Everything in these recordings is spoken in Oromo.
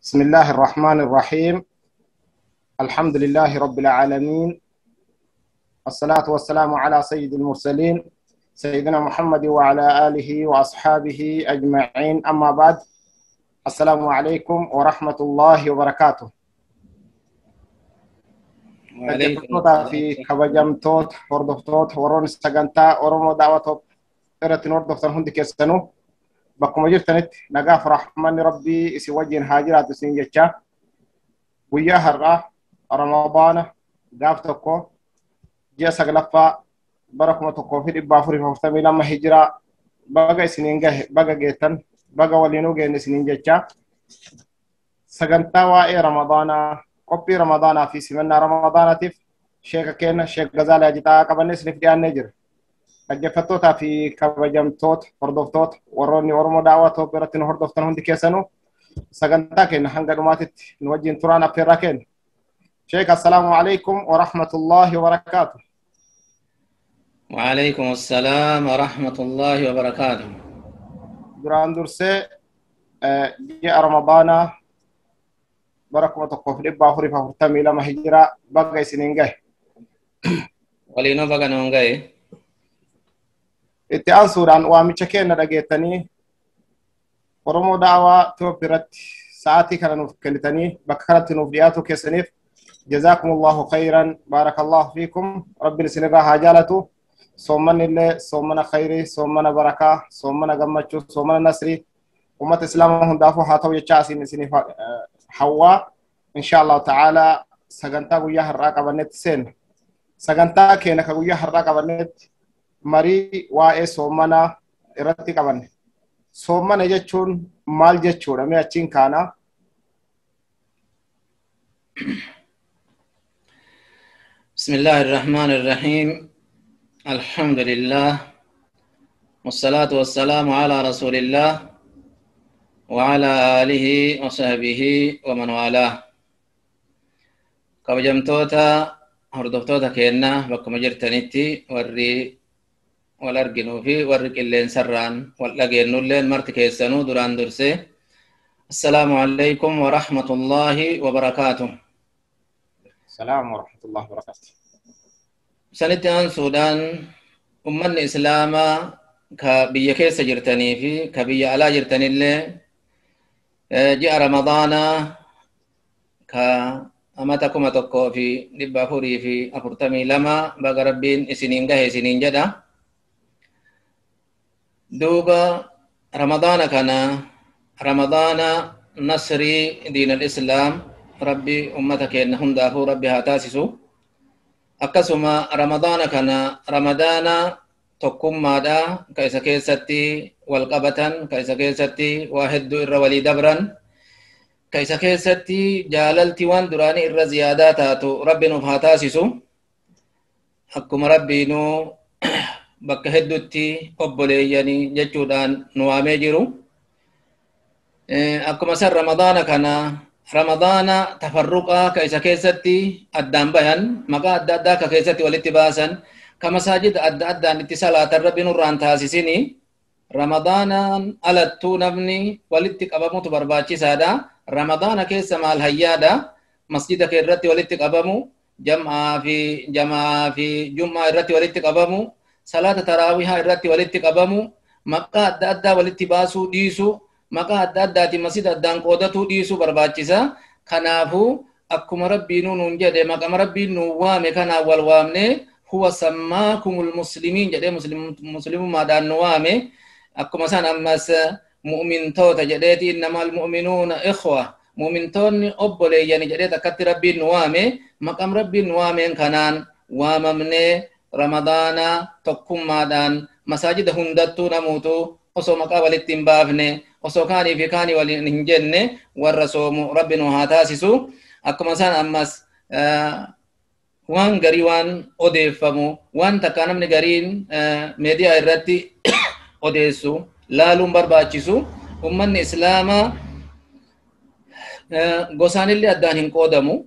بسم الله الرحمن الرحيم. الحمد لله رب العالمين، الصلاة والسلام على سيد المرسلين سيدنا محمد وعلى آله وأصحابه أجمعين. أما بعد، السلام عليكم ورحمة الله وبركاته. وعليكم في kabajamtoota hordoftoota warroonni sagantaa Oromoo Daawwatoo irratti hordoftan hundi keessanuu bakkuma jirtanitti nagaaf rahmanni Rabbii isin wajjin haa jiraatu isin jecha, guyyaa har'aa Ramadaana gaaf 1 ji'a 9ffaa bara 1442 hijiraa baga isiniin gahe, baga geettan, baga waliinuu geenne isiniin jecha, sagantaa waa'ee Ramadaanaa, qophii Ramadaanaa fi simannaa Ramadaanaatiif sheeka keenya Sheek Gazaalii Haji qabannee isiniif dhiyaannee jira. Dhaggeeffattootaa fi kabajamtoota hordoftoota warroonni Oromoo Daawwatoo biratti nu hordoftan hundi keessanuu sagantaa keenya hanga dhumaatitti nu wajjin turaan affeerraa keenya. Sheek, assalaamu alaikum wa rahmatullahi wa barakaatu. وعليكم السلام ورحمة الله وبركاته. Duraan dursee ji'a Ramadaanaa bara 1442 hijiraa baga isiniin gahe. Waliinuu baga nuun gahe. Itti aansuudhaan waamicha keenya dhageettanii Oromoo Daawaa Itoophiyaa irratti sa'aatii kana nuuf kennitanii bakka kanatti nuuf dhiyaatu keessaniif jazaakumullahu khayran, baarakallahu fiikum, rabbiin isinirraa haa jaalatu. Soommanni illee soommana khayrii, soommana barakaa, soommana gammachuu, soommana nasrii ummata islaamaa hundaafuu haa ta'u jechaa asiin isiniif hawwaa, insha allahu ta'ala sagantaa guyyaa har'aa qabannetti seenna. Sagantaa keenya ka guyyaa har'aa qabannetti marii waa'ee soommanaa irratti qabanne. Soommana jechuun maal jechuudha? Mee achiin kaanaa. بسم الله الرحمن الرحيم. الحمد لله والصلاة والسلام على رسول الله وعلى آله وصحبه ومن والاه. kabajamtoota hordoftoota keenya bakkuma jirtanitti, warri wal arginuu fi warri qilleensarraan wal dhageennulleen marti keessanuu, duraan dursee assalaamu alaikum wa rahmatullahi wa barakaatuh. Salaam wa rahmatullahi wa barakaatuh. Sanitti aansuudhaan ummanni islaamaa ka biyya keessa jirtanii fi ka biyya alaa jirtanillee ji'a Ramadaanaa ka amata 1442 baga Rabbiin isiniin gahe isiniin jedha. Duuba Ramadaana kana Ramadaana nasrii diin al-islaam Rabbi ummata keenya hundaafuu Rabbi haa taasisu. Akkasuma Ramadaana kana Ramadaana tokkummaadha, ka isa keessatti wal qabatan, ka isa keessatti waa hedduu irra walii dabran, ka isa keessatti jaalalti waan duraanii irra ziyaadaa taatu Rabbi nuuf haa taasisu. Akkuma Rabbiinuu bakka hedduutti obboleeyyanii jechuudhaan nu waamee jiru. Akkuma san Ramadaana kana Ramadaana tafarruqaa, ka isa keessatti addaan bayan, maqaa adda addaa ka keessatti walitti baasan, ka masaajida adda addaan itti salaatan Rabbi nurraan taasisini. Ramadaanaan alattuu namni walitti qabamutu barbaachisaadha. Ramadaana keessa maal hayyaadha? Masjida kee irratti walitti qabamu, jam'aa fi jamaa fi jum'aa irratti walitti qabamu, salaata taraawihaa irratti walitti qabamu, maqaa adda addaa walitti baasuu dhiisu, maqaa adda addaatiin masjida addaan qoodatuu dhiisuu barbaachisa. Kanaafuu akkuma Rabbiinuu nuun jedhe, maqama Rabbiin nuun waame kanaan wal waamne, huwa sammaakumul muslimiin jedhee muslimummaadhaan nu waame. Akkuma san ammas mu'mintoota jedheeti, innamal mu'minuuna ikhwa, mu'mintoonni obboleeyyani jedheet akkatti Rabbiin nu waame. Maqam Rabbiin nu waameen kanaan waamamnee Ramadaana tokkummaadhaan masaajida hundattuu namuutu osoo maqaa walitti hin baafne, osoo kaanii fi kaanii waliin hin jenne warra soomu Rabbi nu haa taasisu. Akkuma san ammas waan garii waan odeeffamu, waan takka namni gariin meediyaa irratti odeessu laaluun barbaachisu. Ummanni islaamaa gosaanillee addaan hin qoodamu.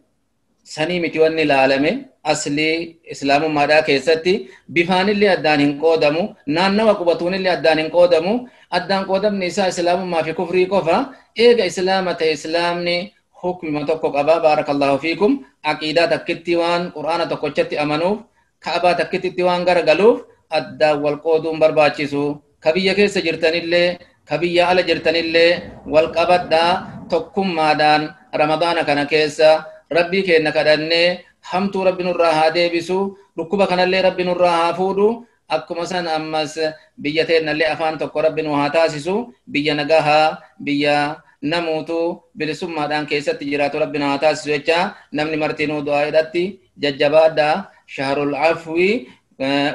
Sanii miti wanni ilaalame aslii islaamummaadhaa keessatti bifaanillee addaan hin qoodamu, naannawa qubatuunillee addaan hin qoodamu. Addaan qoodamni isaa islaamummaa fi kufrii qofa. Eega islaama ta'e islaamni hukmima tokko qaba. Baarakallahu fiikum. Aqiidaa takkitti waan qur'aana tokkochatti amanuuf, ka'abaa takkittitti waan garagaluuf addaan wal qooduun barbaachisu. Ka biyya keessa jirtanillee ka biyya ala jirtanillee wal qabadhaa. Tokkummaadhaan ramadaana kana keessa rabbii keenya kadhannee hamtuu rabbi nurraa haa deebisu, dhukkuba kanallee rabbi nurraa haa fuudhu. Akkuma san ammas biyya teennallee afaan tokko rabbi nu haa taasisu, biyya nagahaa, biyya namuutu bilisummaadhaan keessatti jiraatu rabbi nu haa taasisu jecha namni martinuu du'aa hidhatti jajjabaadhaa. Shahrul afwi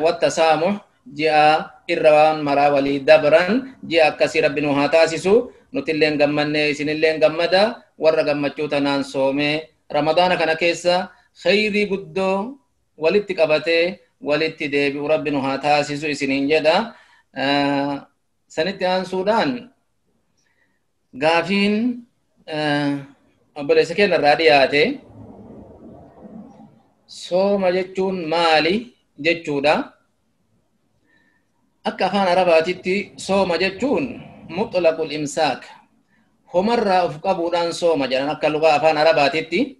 wattasaamuh, ji'a irra waan maraa walii dabran, ji'a akkasii rabbi nu haa taasisu. Nutilleen gammannee isinilleen gammada, warra gammachuu tanaan soomee ramadaana kana keessa khayrii guddoo walitti qabatee walitti deebi'u rabbi nu haa taasisu isiniin jedha. Sanitti aansuudhaan gaafiin obboleessa keenya irraa dhiyaate sooma jechuun maali jechuudha. Akka afaan Arabaatitti sooma jechuun mutlaqul imsaak, homarraa of qabuudhaan sooma jedhan. Akka lugaa afaan Arabaatitti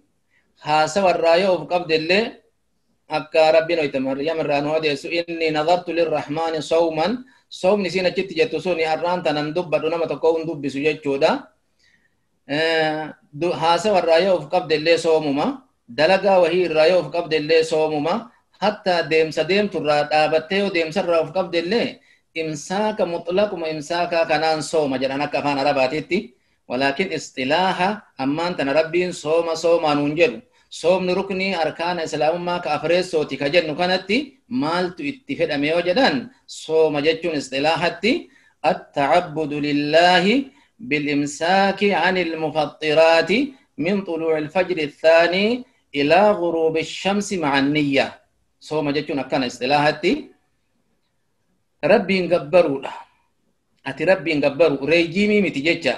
haasawarraa yoo of qabdellee akka rabbiin hoyte Maryam irraa nu odeessu, inni nadartu lirrahmaani sawman, soomni isiin achitti jettu suni har'aan tanan dubbadhu nama tokko hin dubbisu jechuudha. Haasawarraa yoo of qabdellee soomuma, dalagaa wahii irraa yoo of qabdellee soomuma, hatta deemsa deemturraa dhaabattee yoo deemsarraa of qabdellee imsaaka mutlaquma imsaakaa kanaan sooma jedhan akka afaan Arabaatitti. Walaakin istilaaha ammaan tana rabbiin sooma soomaa nuun jedhu, soomni ruknii arkaana islaamummaa ka afreessooti ka jennu kanatti maaltu itti fedhame yoo jedhan, sooma jechuun istilaahatti التعبد لله بالإمساك عن المفطرات من طلوع الفجر الثاني إلى غروب الشمس مع النية. sooma jechuun akkana istilaahatti rabbiin gabbaruudha. Ati rabbiin gabbaru reejiimii miti jecha,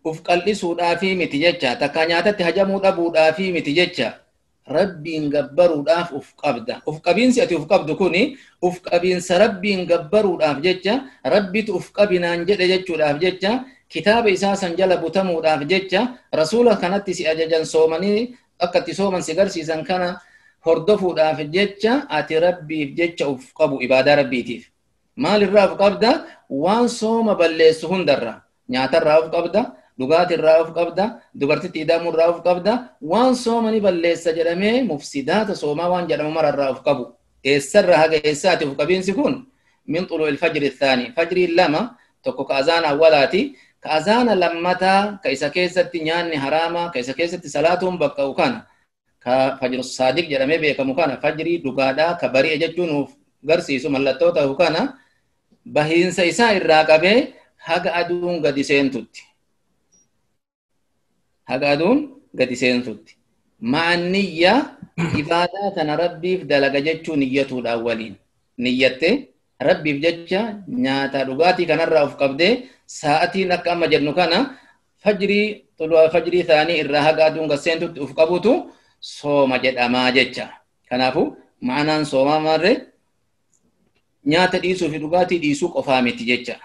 uf qal'isuudhaafii miti jecha, takka nyaatatti hajamuu dhabuudhaafii miti jecha, rabbiin gabbaruudhaaf uf qabda. Uf qabiinsi ati uf qabdu kuni uf qabiinsa rabbiin gabbaruudhaaf jecha, rabbitu uf qabinaan jedhe jechuudhaaf jecha, kitaaba isaa san jala butamuudhaaf jecha, rasuula kanatti si ajajan soomanii akka itti sooman si garsiisan kana hordofuudhaaf jecha, ati rabbiif jecha uf qabu ibaadaa rabbiitiif. Maalirraa uf qabda? Waan sooma balleessu hundarraa. Nyaatarraa uf qabda, dhugaatirraa uf qabda, dubartitti hidhamuurraa uf qabda, waan sooma ni balleessa jedhamee mufsidaata soomaa waan jedhamu mararraa uf qabu. Eessarraa haga eessaati uf qabiinsi kun? Min xuluu'il fajri thaani. Fajrii lama, tokko ka azaana awwalaati, ka azaana lammataa ka isa keessatti nyaanni haraamaa, ka isa keessatti salaatuun bakka'u kana, ka fajru saadiq jedhamee beekamu kana, fajrii dhugaadhaa ka bari'e jechuun nuuf garsiisu mallattoo ta'u kana, bahiinsa isaa irraa qabee haga aduun gadi seentutti. Haga aduun gadi seentutti. Ma'anniyya ibaadaa tana rabbiif dalaga jechuu niyyatuudhaan waliin. Niyyattee rabbiif jecha nyaata dhugaatii kanarraa of qabdee sa'atiin akka amma jennu kana fajrii xulu'a fajrii isaanii irraa haga aduun gad seentutti of qabutu sooma jedhamaa jecha. Kanaafuu ma'anaan soomaa maarree nyaata dhiisuu fi dhugaatii dhiisuu qofaa miti jecha.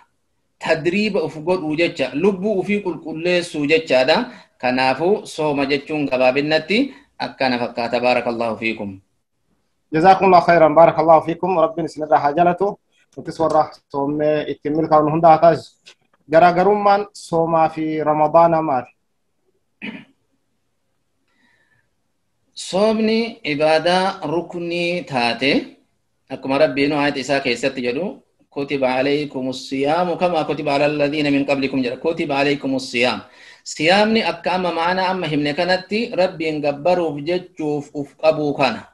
Tadriiba of godhuu jecha, lubbuu ofii qulqulleessuu jechaadha. Kanaafuu sooma jechuun gabaabinnatti akkana fakkaata. Baarakallahu fiikum. Jazaakumullahu khairan, baarakallahu fiikum. Rabbiin isinirraa haa jalatu. Nutis warra soomee ittiin milkaa'u hunda haa taasisu. Garaagarummaan soomaa fi ramadaana maali? Soomni ibaadaa ruknii taate akkuma rabbiin ayat isaa keessatti jedhu kutiba alaykumus siyaamu kama kutiba ala alladhiina min qablikum jedha. Kutiba alaykumus siyaam. Siyaamni akka amma ma'anaa amma himne kanatti rabbiin gabbaruuf jechuuf uf qabuu kana.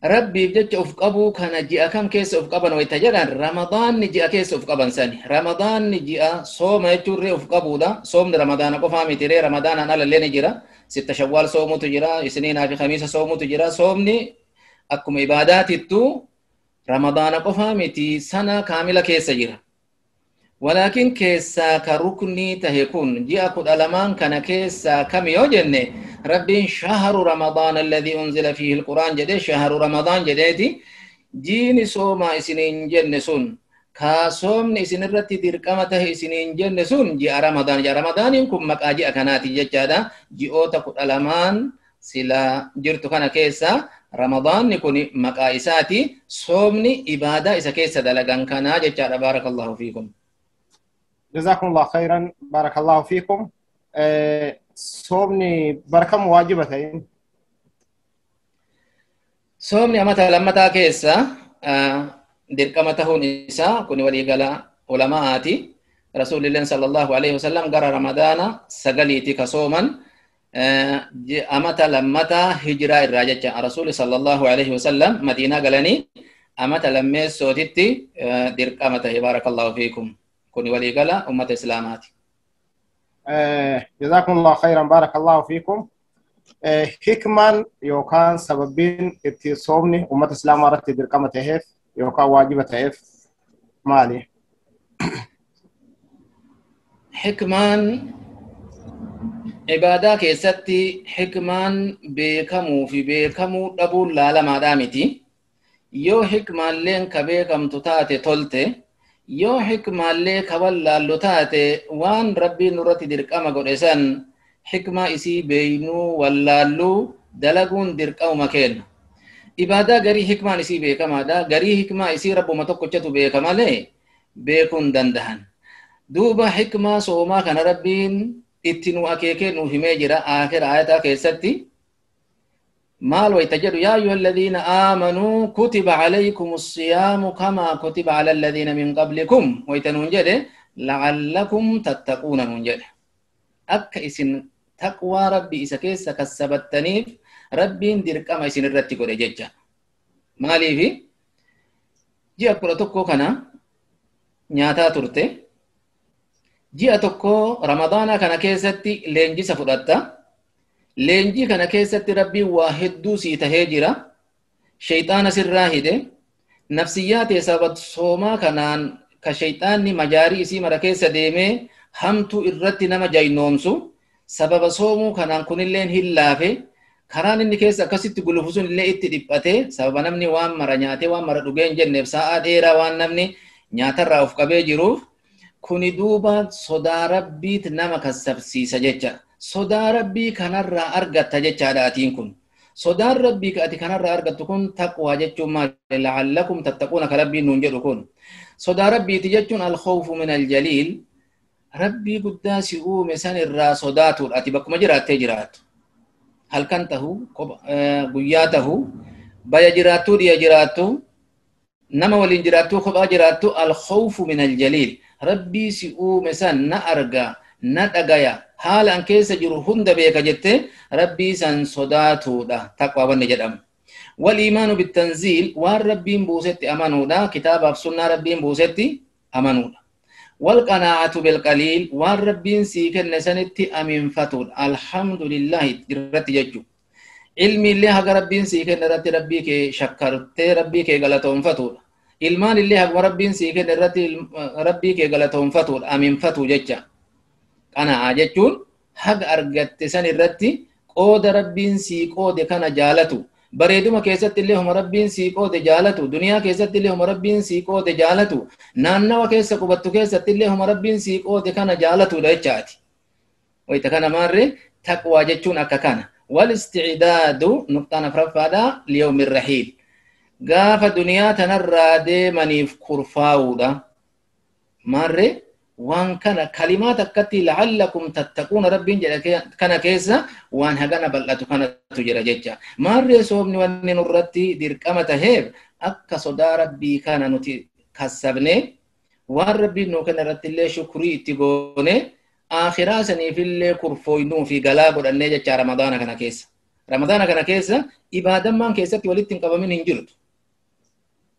Rabbiif jecha uf qabuu kana ji'a kam keessa uf qaban wayta jedhan, ramadaanni ji'a keessa uf qaban sani. Ramadaanni ji'a sooma jechuun ree uf qabuudha. Soomni ramadaana qofaa miti ree, ramadaanaan alallee ni jira. Sitta shawwaal soomutu jira, isniinaa fi khamiisa soomutu jira. Soomni akkuma ibaadaatittu ramadaana qofaa miti, sana kaamila keessa jira. Walaakin keessaa ka ruknii tahe kun ji'a 12 kana keessaa kam yoo jenne Rabbiin shahru Ramadaan alladhii unzila fiihi alquraan jedhe shahru Ramadaan jedheeti jiini soomaa isiniin jenne sun ka soomni isin irratti dirqama tahe isiniin jenne sun ji'a Ramadaan. Ji'a Ramadaaniin kun maqaa ji'a kanaati jechaadha. Ji'oota 12 sila jirtu kana keessa Ramadaanni kun maqaa isaati. Soomni ibaadaa isa keessa dalagan kanaa jechaadha. Baarakallahu fiikum. جزاكم الله خيرا بارك الله فيكم. صومني بركم واجبتين. صومني أمتا لمتا كيسا دركمته نساء كن ولي قال علماءاتي رسول الله صلى الله عليه وسلم قرأ رمضان سقليتي كصوما أمتا لمتا هجرة الراجة رسول صلى الله عليه وسلم مدينة قالني أمتا لما سوتي دركمته بارك الله فيكم كن ولي قال أمة إسلاماتي. جزاكم الله خيرا بارك الله فيكم. حكما يوكان سببين اتصومني أمة إسلام رتي دركمته يوكا واجبته مالي. حكمان عبادة كيستي حكمان بكمو في بكمو دبول لا لا ما دامتي يو حكمان لين كبكم تتاتي تولتي yoo hikmaallee kawallaallu taate waan rabbiin nurratti dirqama godhe san hikmaa isii beeynuu wallaalluu dalaguun dirqamuma kenna. Ibaadaa garii hikmaan isii beekamaadha. Garii hikmaa isii rabbuma tokkochatu beeka malee beekuun dandahan. Duuba hikmaa soomaa kana rabbiin itti nu akeekee nuuf himee jira aakhira aayataa keessatti. مال ويتجد يا أيها الذين آمنوا كتب عليكم الصيام كما كتب على الذين من قبلكم ويتنونجد لعلكم تتقون ننجد أك إسن تقوى ربي إسا كيسا كسبتنيف ربي اندرك أما إسن الرتك ورججة مالي في جي أكبر تكو كان نياتا ترتي جي أتكو رمضان كان كيستي لينجي سفرتا leenjii kana keessatti rabbiin waa hedduu sii tahee jira. Shayxaana sirraa hide. Nafsiyyaa ta'e sababa soomaa kanaan ka shayxaanni majaarii isii mara keessa deemee hamtuu irratti nama jaynoomsu sababa soomuu kanaan kunilleen hin laafe karaan inni keessa akkasitti gulufu sun illee itti dhiphate sababa namni waan mara nyaatee waan mara dhugee hin jenneef sa'aa dheeraa waan namni nyaatarraa of qabee jiruuf kuni duuba sodaa rabbiit nama kassabsiisa jecha. Sodaa rabbii kanarraa argatta jechaadha atiin kun. Sodaan rabbii ati kanarraa argattu kun taqwaa jechuun maali? La'allakum tattaquuna ka rabbiin nuun jedhu kun. Sodaa rabbiiti jechuun al-khawfu min al-jaliil. Rabbii guddaa si uume san irraa sodaatuudha. Ati bakkuma jiraattee jiraattu. Halkan tahu, guyyaa tahu, baya jiraattuu, dhiya jiraattu, nama waliin jiraattuu, kophaa jiraattu al-khawfu min al-jaliil. Rabbii si uume san na arga, na dhagaya. Haala an keessa jiru hunda beeka jette rabbii san sodaatuudha taqwaa wanni jedhamu. Wal iimaanu bittanziil waan rabbiin buusetti amanuudha kitaabaaf sunnaa rabbiin buusetti amanuudha. Wal qanaa'atu bilqaliil waan rabbiin sii kenne sanitti aminfatuudha alhamdulillahi irratti jechuudha. Ilmi illee haga rabbiin sii kenne irratti rabbii kee shakkartee rabbii kee galatoonfatuudha. Ilmaan illee haguma rabbiin sii kenne irratti rabbii kee galatoonfatuudha aminfatu jecha. Qana'aa jechuun haga argatte san irratti qooda rabbiin sii qoode kana jaalatu. Bareeduma keessatti illee homa rabbiin sii qoode jaalatu. Duniyaa keessatti illee homa rabbiin sii qoode jaalatu. Naannawa keessa qubattu keessatti illee homa rabbiin sii qoode kana jaalatudha jechaati. Wayita kana maarree taqwaa jechuun akka kana. Wal isti'daadu nuqxaan afuraffaadha liyawmi rahiil. Gaafa duniyaa tanarraa deemaniif kurfaa'uudha. Maarree waan kana kalimaa takkatti la'allakum tattaquuna rabbiin jedha kana keessa waan hagana bal'atu kanatu jira jecha. Maarree soomni wanni nurratti dirqama taheef akka sodaa rabbii kana nuti kassabne waan rabbiin nuu kenna irratti illee shukrii itti goone akhiraa saniif illee kurfooynuu fi galaa godhannee jecha Ramadaana kana keessa. Ramadaana kana keessa ibaadammaan keessatti walitti hin qabamin hin jirtu.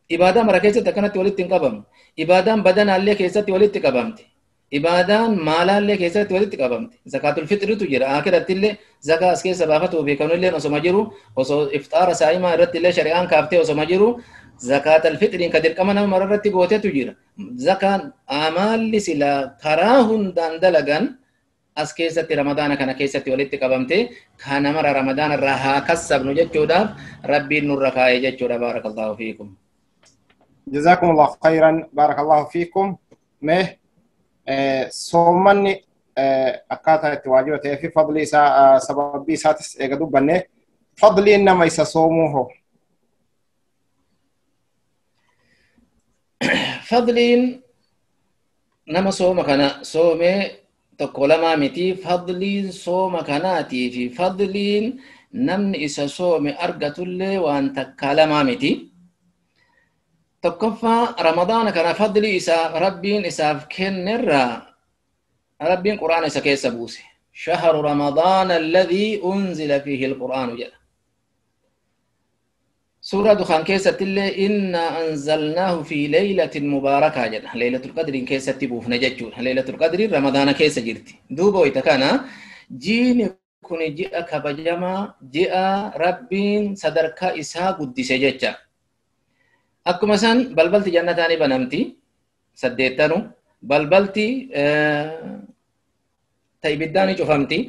Ibaadaa mara keessatti akkanatti walitti hin qabamu. Ibaadaan badanaallee keessatti walitti qabamte. Ibaadaan maalaallee keessatti walitti qabamte. Zakaatul fitritu jira. Akhiratti illee zakaa as keessa baafatuu fi kanullee osoma jiru osoo ifxaara saa'imaa irratti illee shari'aan kaaftee osoma jiru زكاة الفطر كدرقما نما مررتي gootetu jira. Zakaan amaalli silaa karaa hundaan dalagan as keessatti ramadaana kana keessatti walitti qabamte kana mara ramadaana irraa haa kassabnu jechuudhaaf rabbiin nurra kaa'e jechuudha. Baarakallaahu fiikum. جزاكم الله خيرا بارك الله فيكم. مه soomanni akkaataa itti waajiba ta'ee fi fadli isaa sababii isaatis eega dubbanne fadliin nama isa soomuu hoo? Fadliin nama sooma kana soomee tokko lamaa miti. Fadliin sooma kanaatii fi fadliin namni isa soome argatullee waan takkaa lamaa miti. Tokkoffaa ramadaana kana fadlii isaa rabbiin isaaf kennerraa rabbiin quraana isa keessa buuse. Shahru ramadaana alladhii unzila fiihi alqur'aanu jedha. Suuraa Dukhaan keessatti illee inna anzalnaahu fi laylatin mubaarakaa jedha. Laylatul qadriin keessatti buufne jechuudha. Laylatul qadriin ramadaana keessa jirti. Duuba wayita kana jiini kun ji'a kabajamaa ji'a rabbiin sadarkaa isaa guddise jecha. Akkuma san balbalti jannataa ni banamti saddeettanu balbalti ta ibiddaa ni cufamti.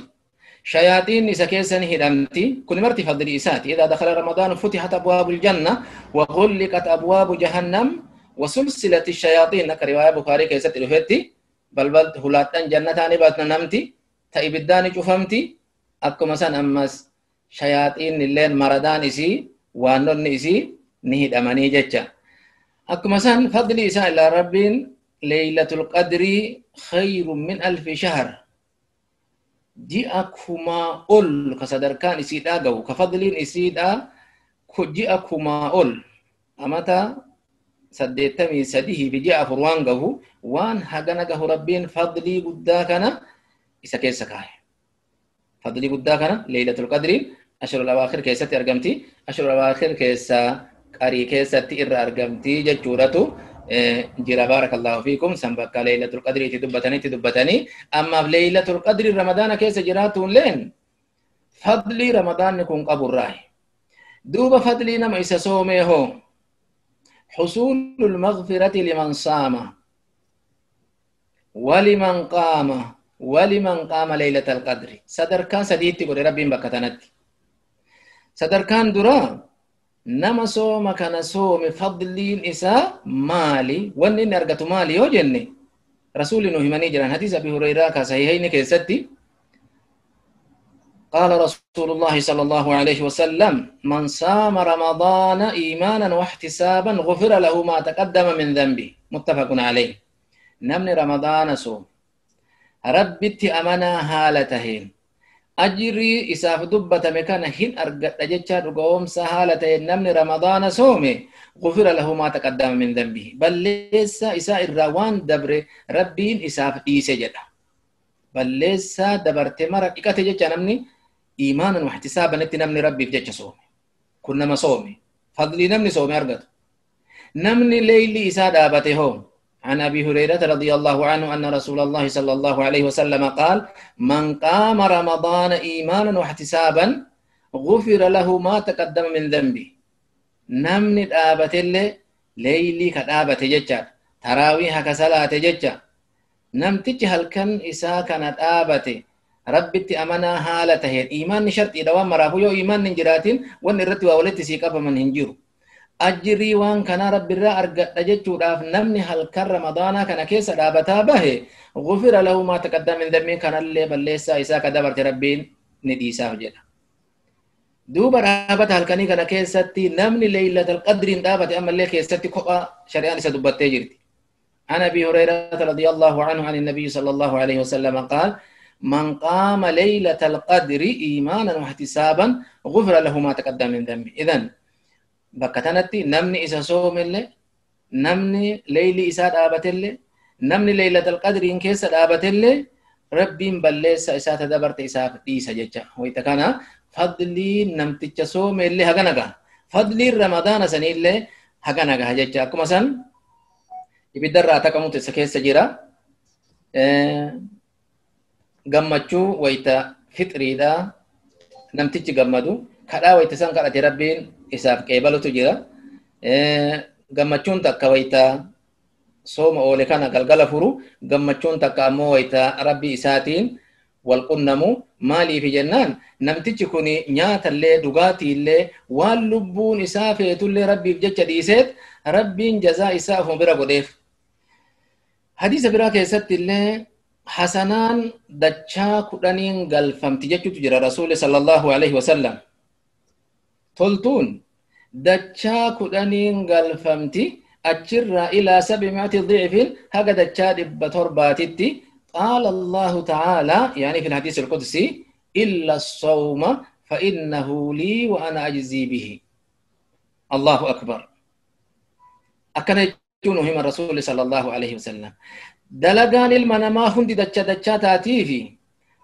شياطين إذا كيسن هدمتي كل مرتي فضل إساتي. إذا دخل رمضان فتحت أبواب الجنة وغلقت أبواب جهنم وسلسلة الشياطين. نك رواية بخاري كيست رفتي بل بل هلاتن جنتان باتنا نمتي تأبدان شفمتي أكو مثلا أمس شياطين اللين مردان إسي وانون إسي نهد أماني جتشا. أكو مثلا فضل إساء إلى ربين ليلة القدر خير من 1000 شهر. ji'a kumaa ol ka sadarkaan isiidhaa gahu ka fadliin isiidhaa ji'a kumaa ol amata 83 fi ji'a 4 waan gahu waan hagana gahu rabbiin fadlii guddaa kana isa keessa kaaye. Fadlii guddaa kana Laylatul Qadriin ashrul awaakhir keessatti argamti. Ashrul awaakhir keessa qarii keessatti irra argamti jechuudhatu jira. Baarakallaahu fiikum. San bakka Laylatul Qadriitti dubbatanitti dubbatanii ammaaf Laylatul Qadri ramadaana keessa jiraatuun leen fadlii ramadaanni kun qaburraayi. Duuba fadlii nama isa soomee hoo xusuulul maghfirati liman saama waliman qaama waliman qaama Laylatal Qadri. Sadarkaan sadiitti godhe rabbiin bakka tanatti. Sadarkaan duraa nama sooma kana soome fadliin isaa maali? Wanni inni argatu maali yoo jenne rasuulli nu himanii jiran hadiisa Abi Hurayraa ka sahihayni keessatti qaala rasuulullaahi sallallahu alayhi wasallam man saama ramadaana iimaanan waxtisaaban gufira lahu maa taqaddama min dhanbi muttafaqun alayh. Namni ramadaana soome rabbitti amanaa haala taheen ajrii isaaf dubbatame kana hin argadha jechaa dhugoomsa haala ta'e namni ramadaana soome gufira lahu maa taqaddama min dhanbihi balleessaa isaa irraa waan dabre rabbiin isaaf dhiise jedha. Balleessaa dabarte mara dhiqate jecha namni iimaanan waxtisaabanitti namni rabbiif jecha soome kun nama soome fadlii namni soome argatu. Namni leeyli isaa dhaabate hoo عن أبي هريرة رضي الله عنه أن رسول الله صلى الله عليه وسلم قال من قام رمضان إيمانا واحتسابا غفر له ما تقدم من ذنبه. نمني دابت اللي ليلي كدابت ججا تراويح كسلاة ججا نمتج هل كان إسا كانت آبت ربتي أمنا حالته إيمان شرط دوام مرافو يو إيمان نجراتين وان الرتي وولتي سيقف من هنجيرو ajrii waan kana rabbirraa argadha jechuudhaaf namni halkan ramadaanaa kana keessa dhaabataa bahe gufira lahu maa taqaddama min dhanbihi kanallee balleessaa isaa ka dabarte rabbiin ni dhiisaaf jedha. Duuba dhaabata halkanii kana keessatti namni Laylatul Qadriin dhaabate ammallee keessatti kophaa shari'aan isa dubbattee jirti. عن أبي هريرة رضي الله عنه عن النبي صلى الله عليه وسلم قال من قام ليلة القدر إيمانا واحتسابا غفر له ما تقدم من ذنبه. إذن bakka tanatti namni isa soomillee namni leeyli isaa dhaabatellee namni Laylatul Qadriin keessa dhaabatellee rabbiin balleessa isaa tadabarte isaaf dhiisa jecha. Wayita kana fadliin namticha soomellee hagana gaha. Fadliin ramadaana saniillee hagana gaha jecha. Akkuma san ibiddarraa taqamutu isa keessa jira. Gammachuu wayita fixriidha namtichi gammadu kadhaa wayita san kadhate rabbiin isaaf qeebalutu jira. Gammachuun takka wayta sooma oole kana galgala furu, gammachuun takka ammoo wayta rabbi isaatiin wal qunnamu. Maaliif jennaan namtichi kun nyaatallee dhugaatiillee waan lubbuun isaa feetullee rabbiif jecha dhiiseet rabbiin jazaa isaa ofuma bira godheef. Hadiisa biraa keessatti illee hasanaan dachaa 10 galfamti jechuutu jira Rasuulli sallallahu alaihi wasallam. Toltuun dachaa 10 galfamti achirraa ilaa 700 dhicfin haga dachaa 700tti. قال الله تعالى يعني في الحديث القدسي إلا الصوم فإنه لي وأنا أجزي به. الله أكبر. أكن يجونه الرسول صلى الله عليه وسلم. دلقان المنما هندي دتشا دتشا تاتي في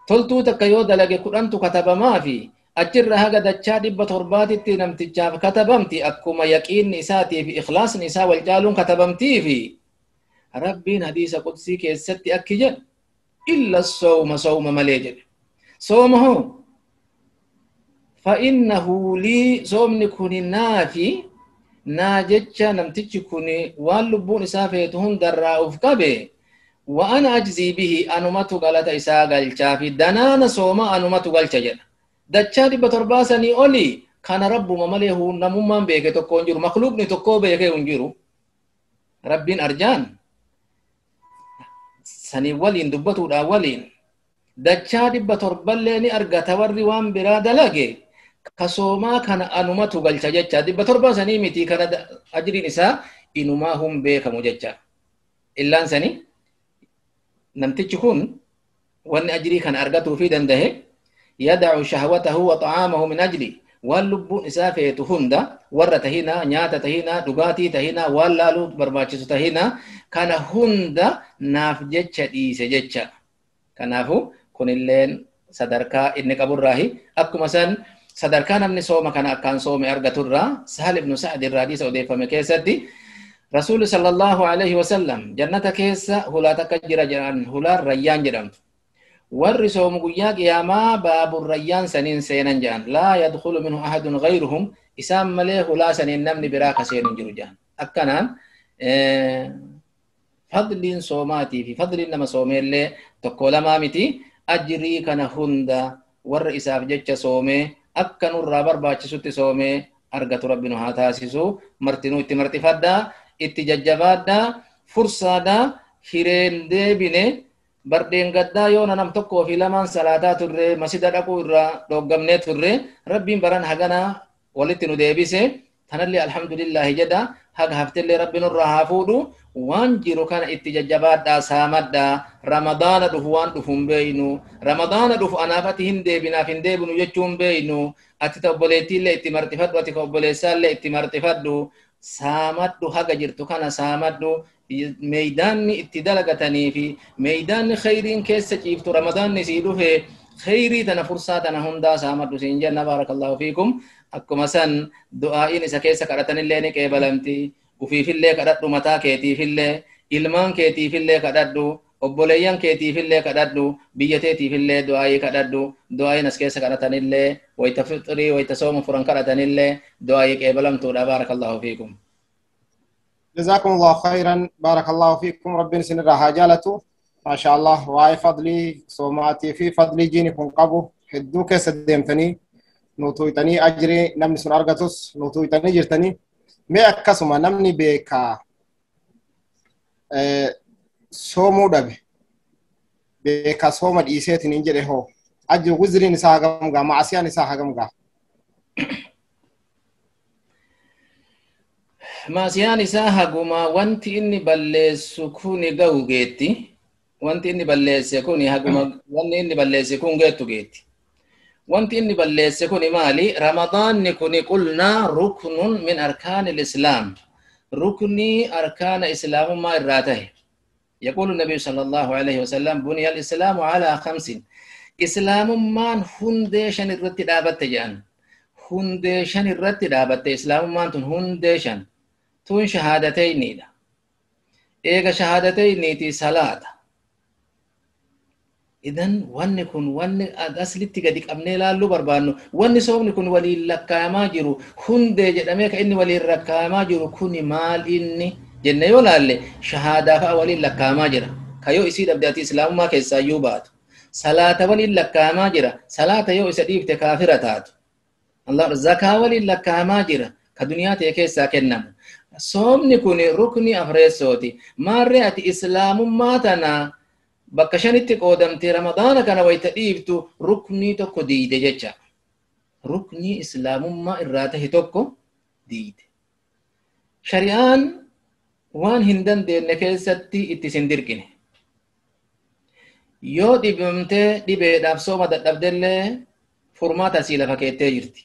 تلتو تكيو دلق قرآن كتب ما في أجر هذا دتشا دب تربات التنم تجاب كتبمتي أكما يقين نساتي في إخلاص نساء والجالون كتبمتي في ربي حديث قدسي كيستي أكجل إلا الصوم صوم مليجل صومه فإنه لي صوم نكون نافي ناجتشا نمتج كوني واللبون إسافتهم دراء أفكبه وأنا أجزي به أنمت غلط إساء غلشا في دنان صوم أنمت غلشا جل دتشا دي بترباسني أولي كان رب ممليه نمومان بيك تكون جرو مخلوق نتكو بيك ينجرو ربين أرجان sanii waliin dubbatuudha waliin dachaa 700 ni argata warri waan biraa dalage kasoomaa kana anumatu galcha jecha 700 sanii miti kana ajriin isaa inumaa hun beekamu jecha. Illaan sanii namtichi kun wanni ajrii kana argatuu fi dandahe yadacu shahwatahu wa ta'aamahu min ajli waan lubbuun isaa feetu hunda warra tahinaa nyaata tahinaa dhugaatii tahinaa waan laaluu barbaachisu tahinaa kana hunda naaf jecha dhiise jecha. Kanaafu kunilleen sadarkaa inni qaburraahi akkuma san sadarkaa namni sooma kana akkaan soome argaturraa Sahal ibnu Sa'd irraa hadiisa odeeffame keessatti Rasuulli sallallahu alaihi wasallam jannata keessa hulaa takka jira jedhan hulaan rayyaan jedhamtu. Warri soomu guyyaa qiyaamaa baabur rayyaan saniin seenan jedhan laa yadkhulu minhu ahadun ghayruhum isaan malee hulaa saniin namni biraa ka seenu hin jiru jedhan. Akkanaan fadliin soomaatii fi fadliin nama soomeellee tokko lamaa miti ajrii kana hunda warra isaaf jecha soomee akka nurraa barbaachisutti soomee argatu rabbi nu haa taasisu. Martinuu itti martifadhaa itti jajjabaadhaa fursaadhaa hireen deebine bardeen gaddaa yoona nam tokkoo fi lamaan salaataa turre masjida dhaquu irraa dhooggamnee turre rabbiin baran haganaa walitti nu deebise tanallee alhamdulillahi jedha haga haftellee rabbi nurraa haa fuudhu waan jiru kana itti jajjabaadhaa saamadhaa ramadaana dhufu waan dhufu hin beeynu ramadaana dhufu anaaf ati hin deebinaaf hin deebinu jechuu hin beeynu ati ta obboleettiillee itti martifadhu ati ka obboleessaallee itti martifadhu saamadhu haga jirtu kana saamadhu meeydaanni itti dalagatanii fi meeydaanni khayriin keessa ciiftu ramadaanni sii dhufe khayrii tana fursaa tana hundaa saamadhu siin jenna. Baarakallahu fiikum. Akkuma san du'aa'iin isa keessa kadhatanillee ni qeebalamti. Ufiifillee kadhadhu mataa keetiifillee ilmaan keetiifillee kadhadhu obboleeyyan keetiifillee kadhadhu biyya teetiifillee du'aa'ii kadhadhu du'aa'iin as keessa kadhatanillee wayta fixrii wayta sooma furan kadhatanillee du'aa'ii qeebalamtuudha. Baarakallahu fiikum. جزاكم الله خيرا بارك الله فيكم ربنا سنرى حاجالته ما شاء الله واي فضلي صوماتي في فضلي جيني كن قبو حدوك سديمتني نوتويتني أجري نمني سن أرغتوس نوتويتني جرتني مي أكسما نمني بيكا سومو دبي بيكا سوما ديسيتي ننجري هو أجر وزري نساها غمغا معسيا نساها غمغا Maasiyaan isaa haguma wanti inni balleessu kuni gahu geetti. Wanti inni balleesse kuni haguma wanni inni balleesse kun geettu geetti. Wanti inni balleesse kuni maali? Ramadaanni kuni qulnaa ruknun min arkaanil islaam. Ruknii arkaana islaamummaa irraa tahe. يقول النبي صلى الله عليه وسلم بني الإسلام على 5. إسلامummaan hundee 5 irratti dhaabatte jedhan. Hundee 5 irratti dhaabatte islaamummaan tun hundee 5. Tun shahaadatayniidha. Eega shahaadatayniiti salaata. Idan wanni kun wanni aslitti gadi qabnee laalluu barbaannu wanni soomni kun waliin lakkaayamaa jiru hundee jedhamee ka inni waliin lakkaayamaa jiru kuni maal inni jenne yoo laalle shahaadaa fa'a waliin lakkaayamaa jira. Ka yoo isii dhabde ati islaamummaa keessaa iyyuu baatu. Salaata waliin lakkaayamaa jira. Salaata yoo isa dhiifte kaafira taatu. Allah zakaa waliin lakkaayamaa jira. Ka duniyaa ta'e keessaa kennamu. Soomni kun rukni afreessooti. Maarree ati islaamummaa tana bakka shanitti qoodamtee ramadaana kana wayita dhiiftu ruknii tokko diide jecha. Ruknii islaamummaa irraa tahe tokko diide. Shari'aan waan hin dandeenye keessatti itti sin dirqine. Yoo dhibamtee dhibeedhaaf sooma dadhabdellee furmaata sii lafa keettee jirti.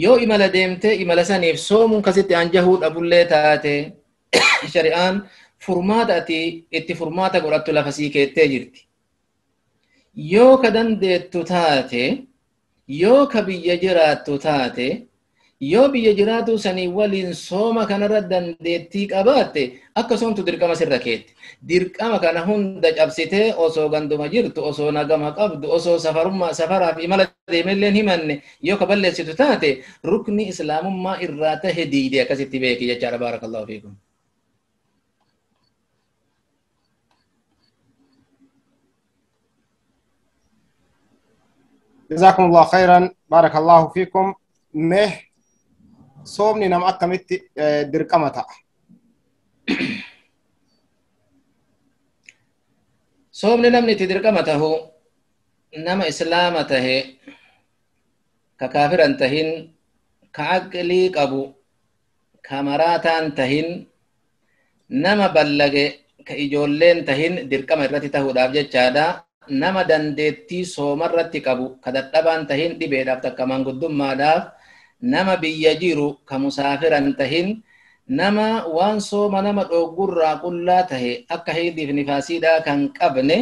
Yoo imala deemtee imala saniif soomuun kasitti anjahuu dhabullee taate shari'aan furmaata ati itti furmaata godhattu lafa sii keettee jirti. Yoo ka dandeettu taate, yoo ka biyya jiraattu taate, yoo biyya jiraatu sanii waliin sooma kanarra dandeettii qabaatte akka soomtu dirqama sirra keetti. Dirqama kana hunda cabsitee osoo ganduma jirtu, osoo nagama qabdu, osoo safarummaa safaraaf imala deemelleen himanne yoo ka balleessitu taate rukni islaamummaa irraa tahe diide akkasitti beeki jechaadha. Baarakallahu fiikum. جزاكم الله خيرا بارك الله فيكم. مه صومني نم أكملت درقمتا. صومني نمني تدرقمته نما إسلامته ككافر انتهن كعقلي قبو كمراتا انتهن نما بلغ كإجولين تهن درقم الرتي تهو دابجة جادا nama dandeettii soomarratti qabu ka dadhabaan tahin dhibeedhaaf takka maanguddummaadhaaf nama biyya jiru ka musaafiran tahin nama waan sooma nama dhoggurraa qullaa tahe akka hiidiif nifaasiidhaa kan qabne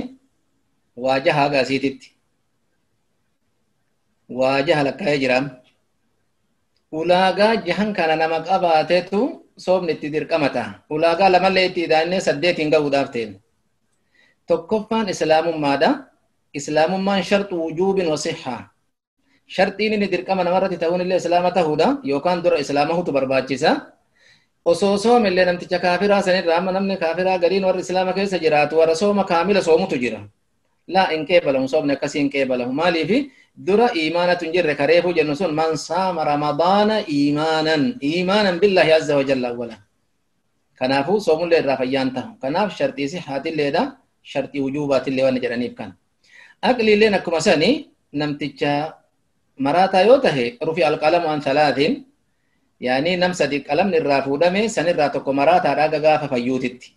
waajaha agaasiititti waajaha lakkaa'ee jiraam. Ulaagaa jahan kana nama qabaatetu soomni itti dirqama ta'a. Ulaagaa lamallee itti idaannee saddeetiin gahuudhaaf ta'e. Tokkoffaan islaamummaadha. Islaamummaan sharxu wujuubin wa sihhaa. Sharxiin inni dirqama namarratti ta'uun illee islaama ta'uudha yookaan dura islaamahutu barbaachisa. Osoo soomillee namticha kaafiraa sanirraa amma namni kaafiraa gariin warri islaama keessa jiraatu warra sooma kaamila soomutu jira. Laa hin qeebalamu soomni akkasii hin qeebalamu. Maaliifi dura iimaanatu hin jirre kareefuu jennu sun man saama ramadaana iimaanan iimaanan billaahi azza wa jalla awwala. Kanaafuu soomullee irraa fayyaan ta'u. Kanaaf sharxii sihhaatilleedha. Sharxii wujuubaatillee waan jedhaniif kana. Aqliilleen akkuma sani namticha maraataa yoo tahe rufi alqalamu an salaatiin yaani nam sadi qalamni irraa fuudhame sanirraa tokko maraataadha gaafa fayyuutitti.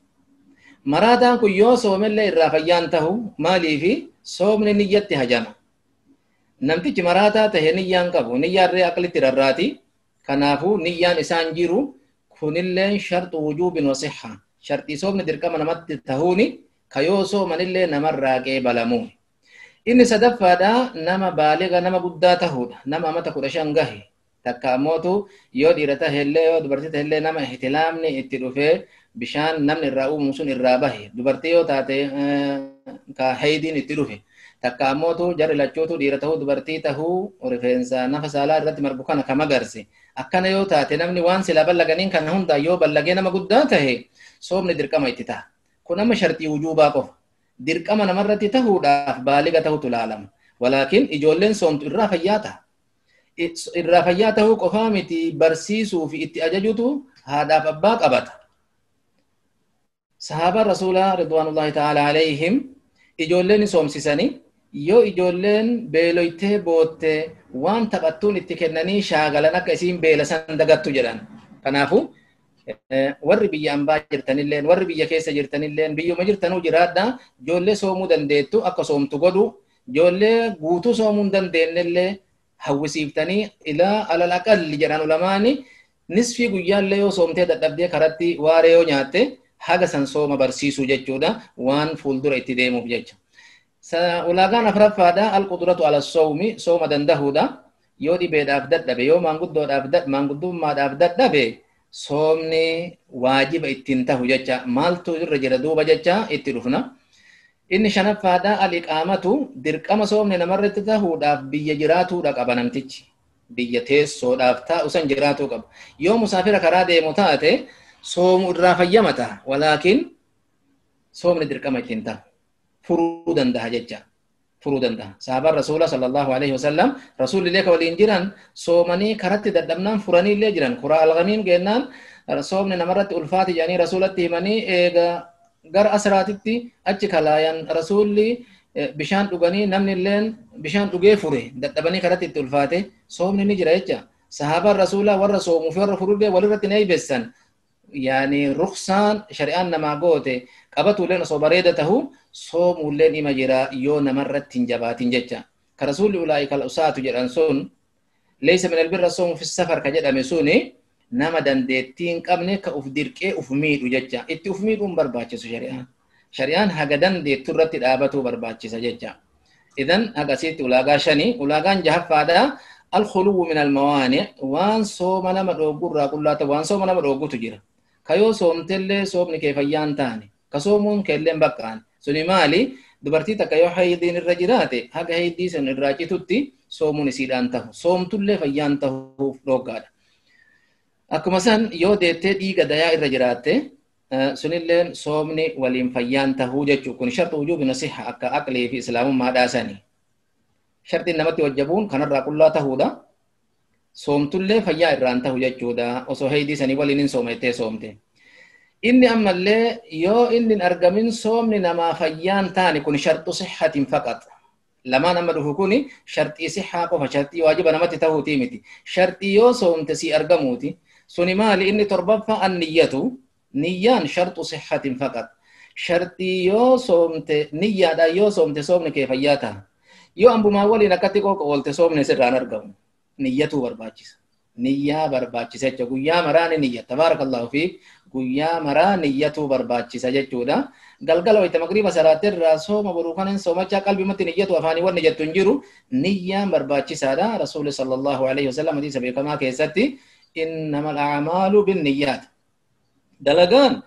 Maraataan kun yoo soomellee irraa fayyaan tahu maaliifi soomni niyyatti hajama. Namtichi maraataa tahe niyyaan qabu niyyaarree aqlitti rarraati. Kanaafuu niyyaan isaan jiru kunilleen sharxu wujuubin wa sihhaa. Sharxii soomni dirqama namatti tahuuni kayoo soomanillee namarraa qeebalamu. Inni sadaffaadha nama baaliga nama guddaa tahuudha. Nama amata 15 gahe. Takka ammootu yoo dhiira tahellee yoo dubartii tahellee nama ihtilaamni itti dhufee bishaan namni irraa uumamu sun irraa bahe. Dubartii yoo taate ka haydiin itti dhufe. Takka ammootu jarri lachuutu dhiira tahuu dubartii tahuu rifeensa nafa saalaa irratti margu kana kama garse. Akkana yoo taate namni waan silaa ballaganiin kana hundaa yoo ballagee nama guddaa tahe soomni dirqama itti taha. Kun amma sharxii wujuubaa qofa. Dirqama namarratti tahuudhaaf baaliga tahutu laalama. Walaakin ijoolleen soomtu irraa fayyaa taha. Irraa fayyaa tahuu qofaa miti barsiisuu fi itti ajajutu haadhaaf abbaa qabata. Sahaabaan Rasuulaa Ridwaanullaahi ta'ala alayhim ijoolleen soomsisanii yoo ijoolleen beeloytee boottee waan taphattuun itti kennanii shaagalan akka isiin beela san dagattu jedhan. Kanaafuu warri biyya ambaa jirtanilleen warri biyya keessa jirtanilleen biyyuma jirtanuu jiraadha ijoollee soomuu dandeettu akka soomtu godhu ijoollee guutuu soomuu hin dandeenyellee hawwisiiftanii ilaa alal aqalli jedhan ulamaani nisfii guyyaallee yoo soomtee dadhabdee karatti waaree yoo nyaatte haga san sooma barsiisuu jechuudha waan fuuldura itti deemuuf jecha. Ulaagaan afuraffaadha alqudratu ala sawmi sooma dandahuudha yoo dhibeedhaaf dadhabe yoo maanguddummaadhaaf dadhabe soomni waajiba ittiin tahu jecha maaltu irra jira duuba jecha itti dhufna. Inni shanaffaadha al-iqaamatu dirqama soomni namarratti tahuudhaaf biyya jiraatuudha qaba namtichi. Biyya teessoodhaaf taa'u san jiraatuu qaba. Yoo musaafira karaa deemu taate soomu irraa fayyama ta'a. Walaakin soomni dirqama ittiin ta'a. Furuu danda'a jecha. Furuu danda'a. Sahaabaan Rasuula sallallahu alaihi wasallam Rasuulillee ka waliin jiran soomanii karatti dadhabnaan furanii illee jiran. Kuraa alghamiin geennaan soomni namarratti ulfaati jedhanii Rasuulatti himanii eega gara asraatitti achi kalaayan Rasuulli bishaan dhuganii namni illeen bishaan dhugee fure dadhabanii karatti itti ulfaate soomni ni jira jecha. Sahaabaan Rasuulaa warra soomuu fi warra furullee walirratti ni eeybessan. Yaani ruksaan shari'aan namaa goote qabatuulleen osoo bareeda tahu soomuulleen ima jira yoo namarratti hin jabaatin jecha. Ka Rasuulli ulaa'ika al-usaatu jedhan sun leeysa min albirra soomu fi safar ka jedhame suni nama dandeettii hin qabne ka uf dirqee uf miidhu jecha. Itti uf miidhuun barbaachisu shari'aan. Shari'aan haga dandeettu irratti dhaabatuu barbaachisa jecha. Idan hagasiitti ulaagaa shani ulaagaan jahaffaadha al-khuluwu min al-mawaani waan sooma nama dhoogurraa qullaa ta'u waan sooma nama dhooggutu jira. Ka yoo soomtellee soomni kee fayyaan taane ka soomuun keelleen baqqaane suni maali dubartii takka yoo haydiin irra jiraate haga haydii sun irraa citutti soomuun isiidhaan tahu soomtullee fayyaan tahuuf dhooggaadha. Akkuma san yoo deettee dhiiga dayaa irra jiraatte sunilleen soomni waliin fayyaan tahuu jechuu kun sharxu wujuubi nasiha akka aqlii fi islaamummaa dhaasani. Sharxiin namatti wajjabuun kanarraa qullaa tahuudha. Soomtullee fayyaa irraan tahu jechuudha. Osoo haydii sanii waliin hin soomettee soomte. Inni ammallee yoo inni hin argamin soomni namaa fayyaan taane kun sharxu sihhatin faqat. Lamaan amma dhufu kuni sharxii sihhaa qofa sharxii waajiba namatti tahuutii miti. Sharxii yoo soomte sii argamuuti. Suni maali inni torbaffaa anniyyatu niyyaan sharxu sihhatin faqat. Sharxii yoo soomte niyyaadhaan yoo soomte soomni kee fayyaa ta'a. Yoo ambumaa waliin akkatti qooqa oolte soomni sirraan argamu. Niyyatuu barbaachisa. Niyyaa barbaachisa jechuudha. Guyyaa maraa ni niyyatta. Tabaarakallahu fiik. Guyyaa maraa niyyatuu barbaachisa jechuudha. Galgala wayita magriiba salaatirraa sooma boruu kanan soomachaa qalbimatti niyyatu afaanii wanni jettu hin jiru. Niyyaan barbaachisaadha. Rasuulli sallallahu alaihi wasallam hadiisa beekamaa keessatti innamal a'maalu binniyyaat. Dalagaan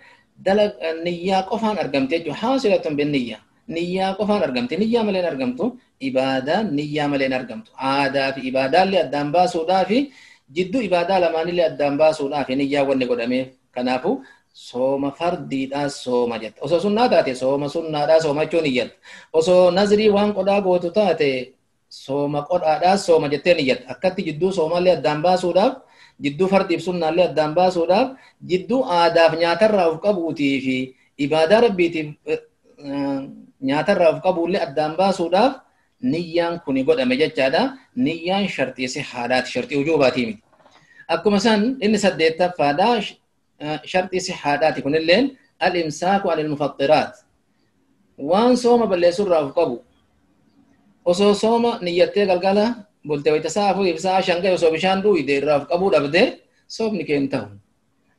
niyyaa qofaan argamte jechuudha. Haasilatun binniyyaa. Niyyaa qofaan argamte. Niyyaa malee hin argamtu. Ibaadaan niyyaa malee hin argamtu. Aadaa fi ibaadaallee addaan baasuudhaa fi jidduu ibaadaa lamaanillee addaan baasuudhaa fi niyyaa wanni godhameef. Kanaafuu sooma fardiidhaa sooma jetta. Osoo sunnaa taate sooma sunnaadhaa soomachuu niyyatta. Osoo nazrii waan qodhaa gootu taate sooma qodhaadhaa sooma jettee niyyatta. Akkatti jidduu soomaallee addaan baasuudhaaf jidduu fardiif sunnaallee addaan baasuudhaaf jidduu aadaaf nyaatarraa of qabuutii fi ibaadaa rabbiitiif nyaatarraa of qabuullee addaan baasuudhaaf niyyaan kuni godhame jechaadha. Niyyaan sharxii sihhaadhaati sharxii wujuubaatii miti. Akkuma san inni saddeettaffaadha sharxii sihhaadhaati kunilleen al-imsaaku anil mufaxxiraat. Waan sooma balleessurraa of qabu osoo sooma niyyattee galgala bultee wayita sa'a afurii fi sa'a shan gahe osoo bishaan dhuuyde irraa of qabuu dhabde soomni kee hin tahu.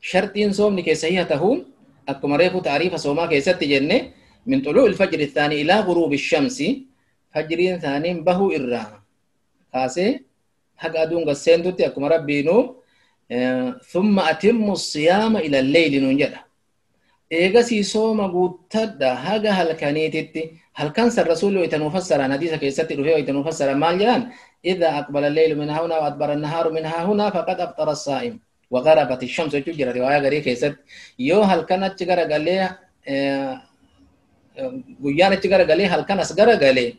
Sharxiin soomni kee sahiha tahuun akkuma reefu taariifa soomaa keessatti jenne min xuluu'il fajri thaanii ilaa ghuruubi shamsi fajriin thaaniin bahuu irraa kaasee haga aduun gad seentutti akkuma rabbiinuu thumma atimmu siyaama ila lleyli nuun jedha. Eegasii sooma guuttadha haga halkaniititti. Halkan san rasuulli wayita nuu fassaran hadiisa keessatti dhufee wayita nuu fassaran maal jedhan idhaa aqbala lleylu min haahunaa wa adbara annahaaru min haahunaa faqad aftara assaa'im wa gharabat ishamsu jechuu jira riwaayaa garii keessatti. Yoo halkan achi garagalee guyyaan achi garagalee halkan as garagalee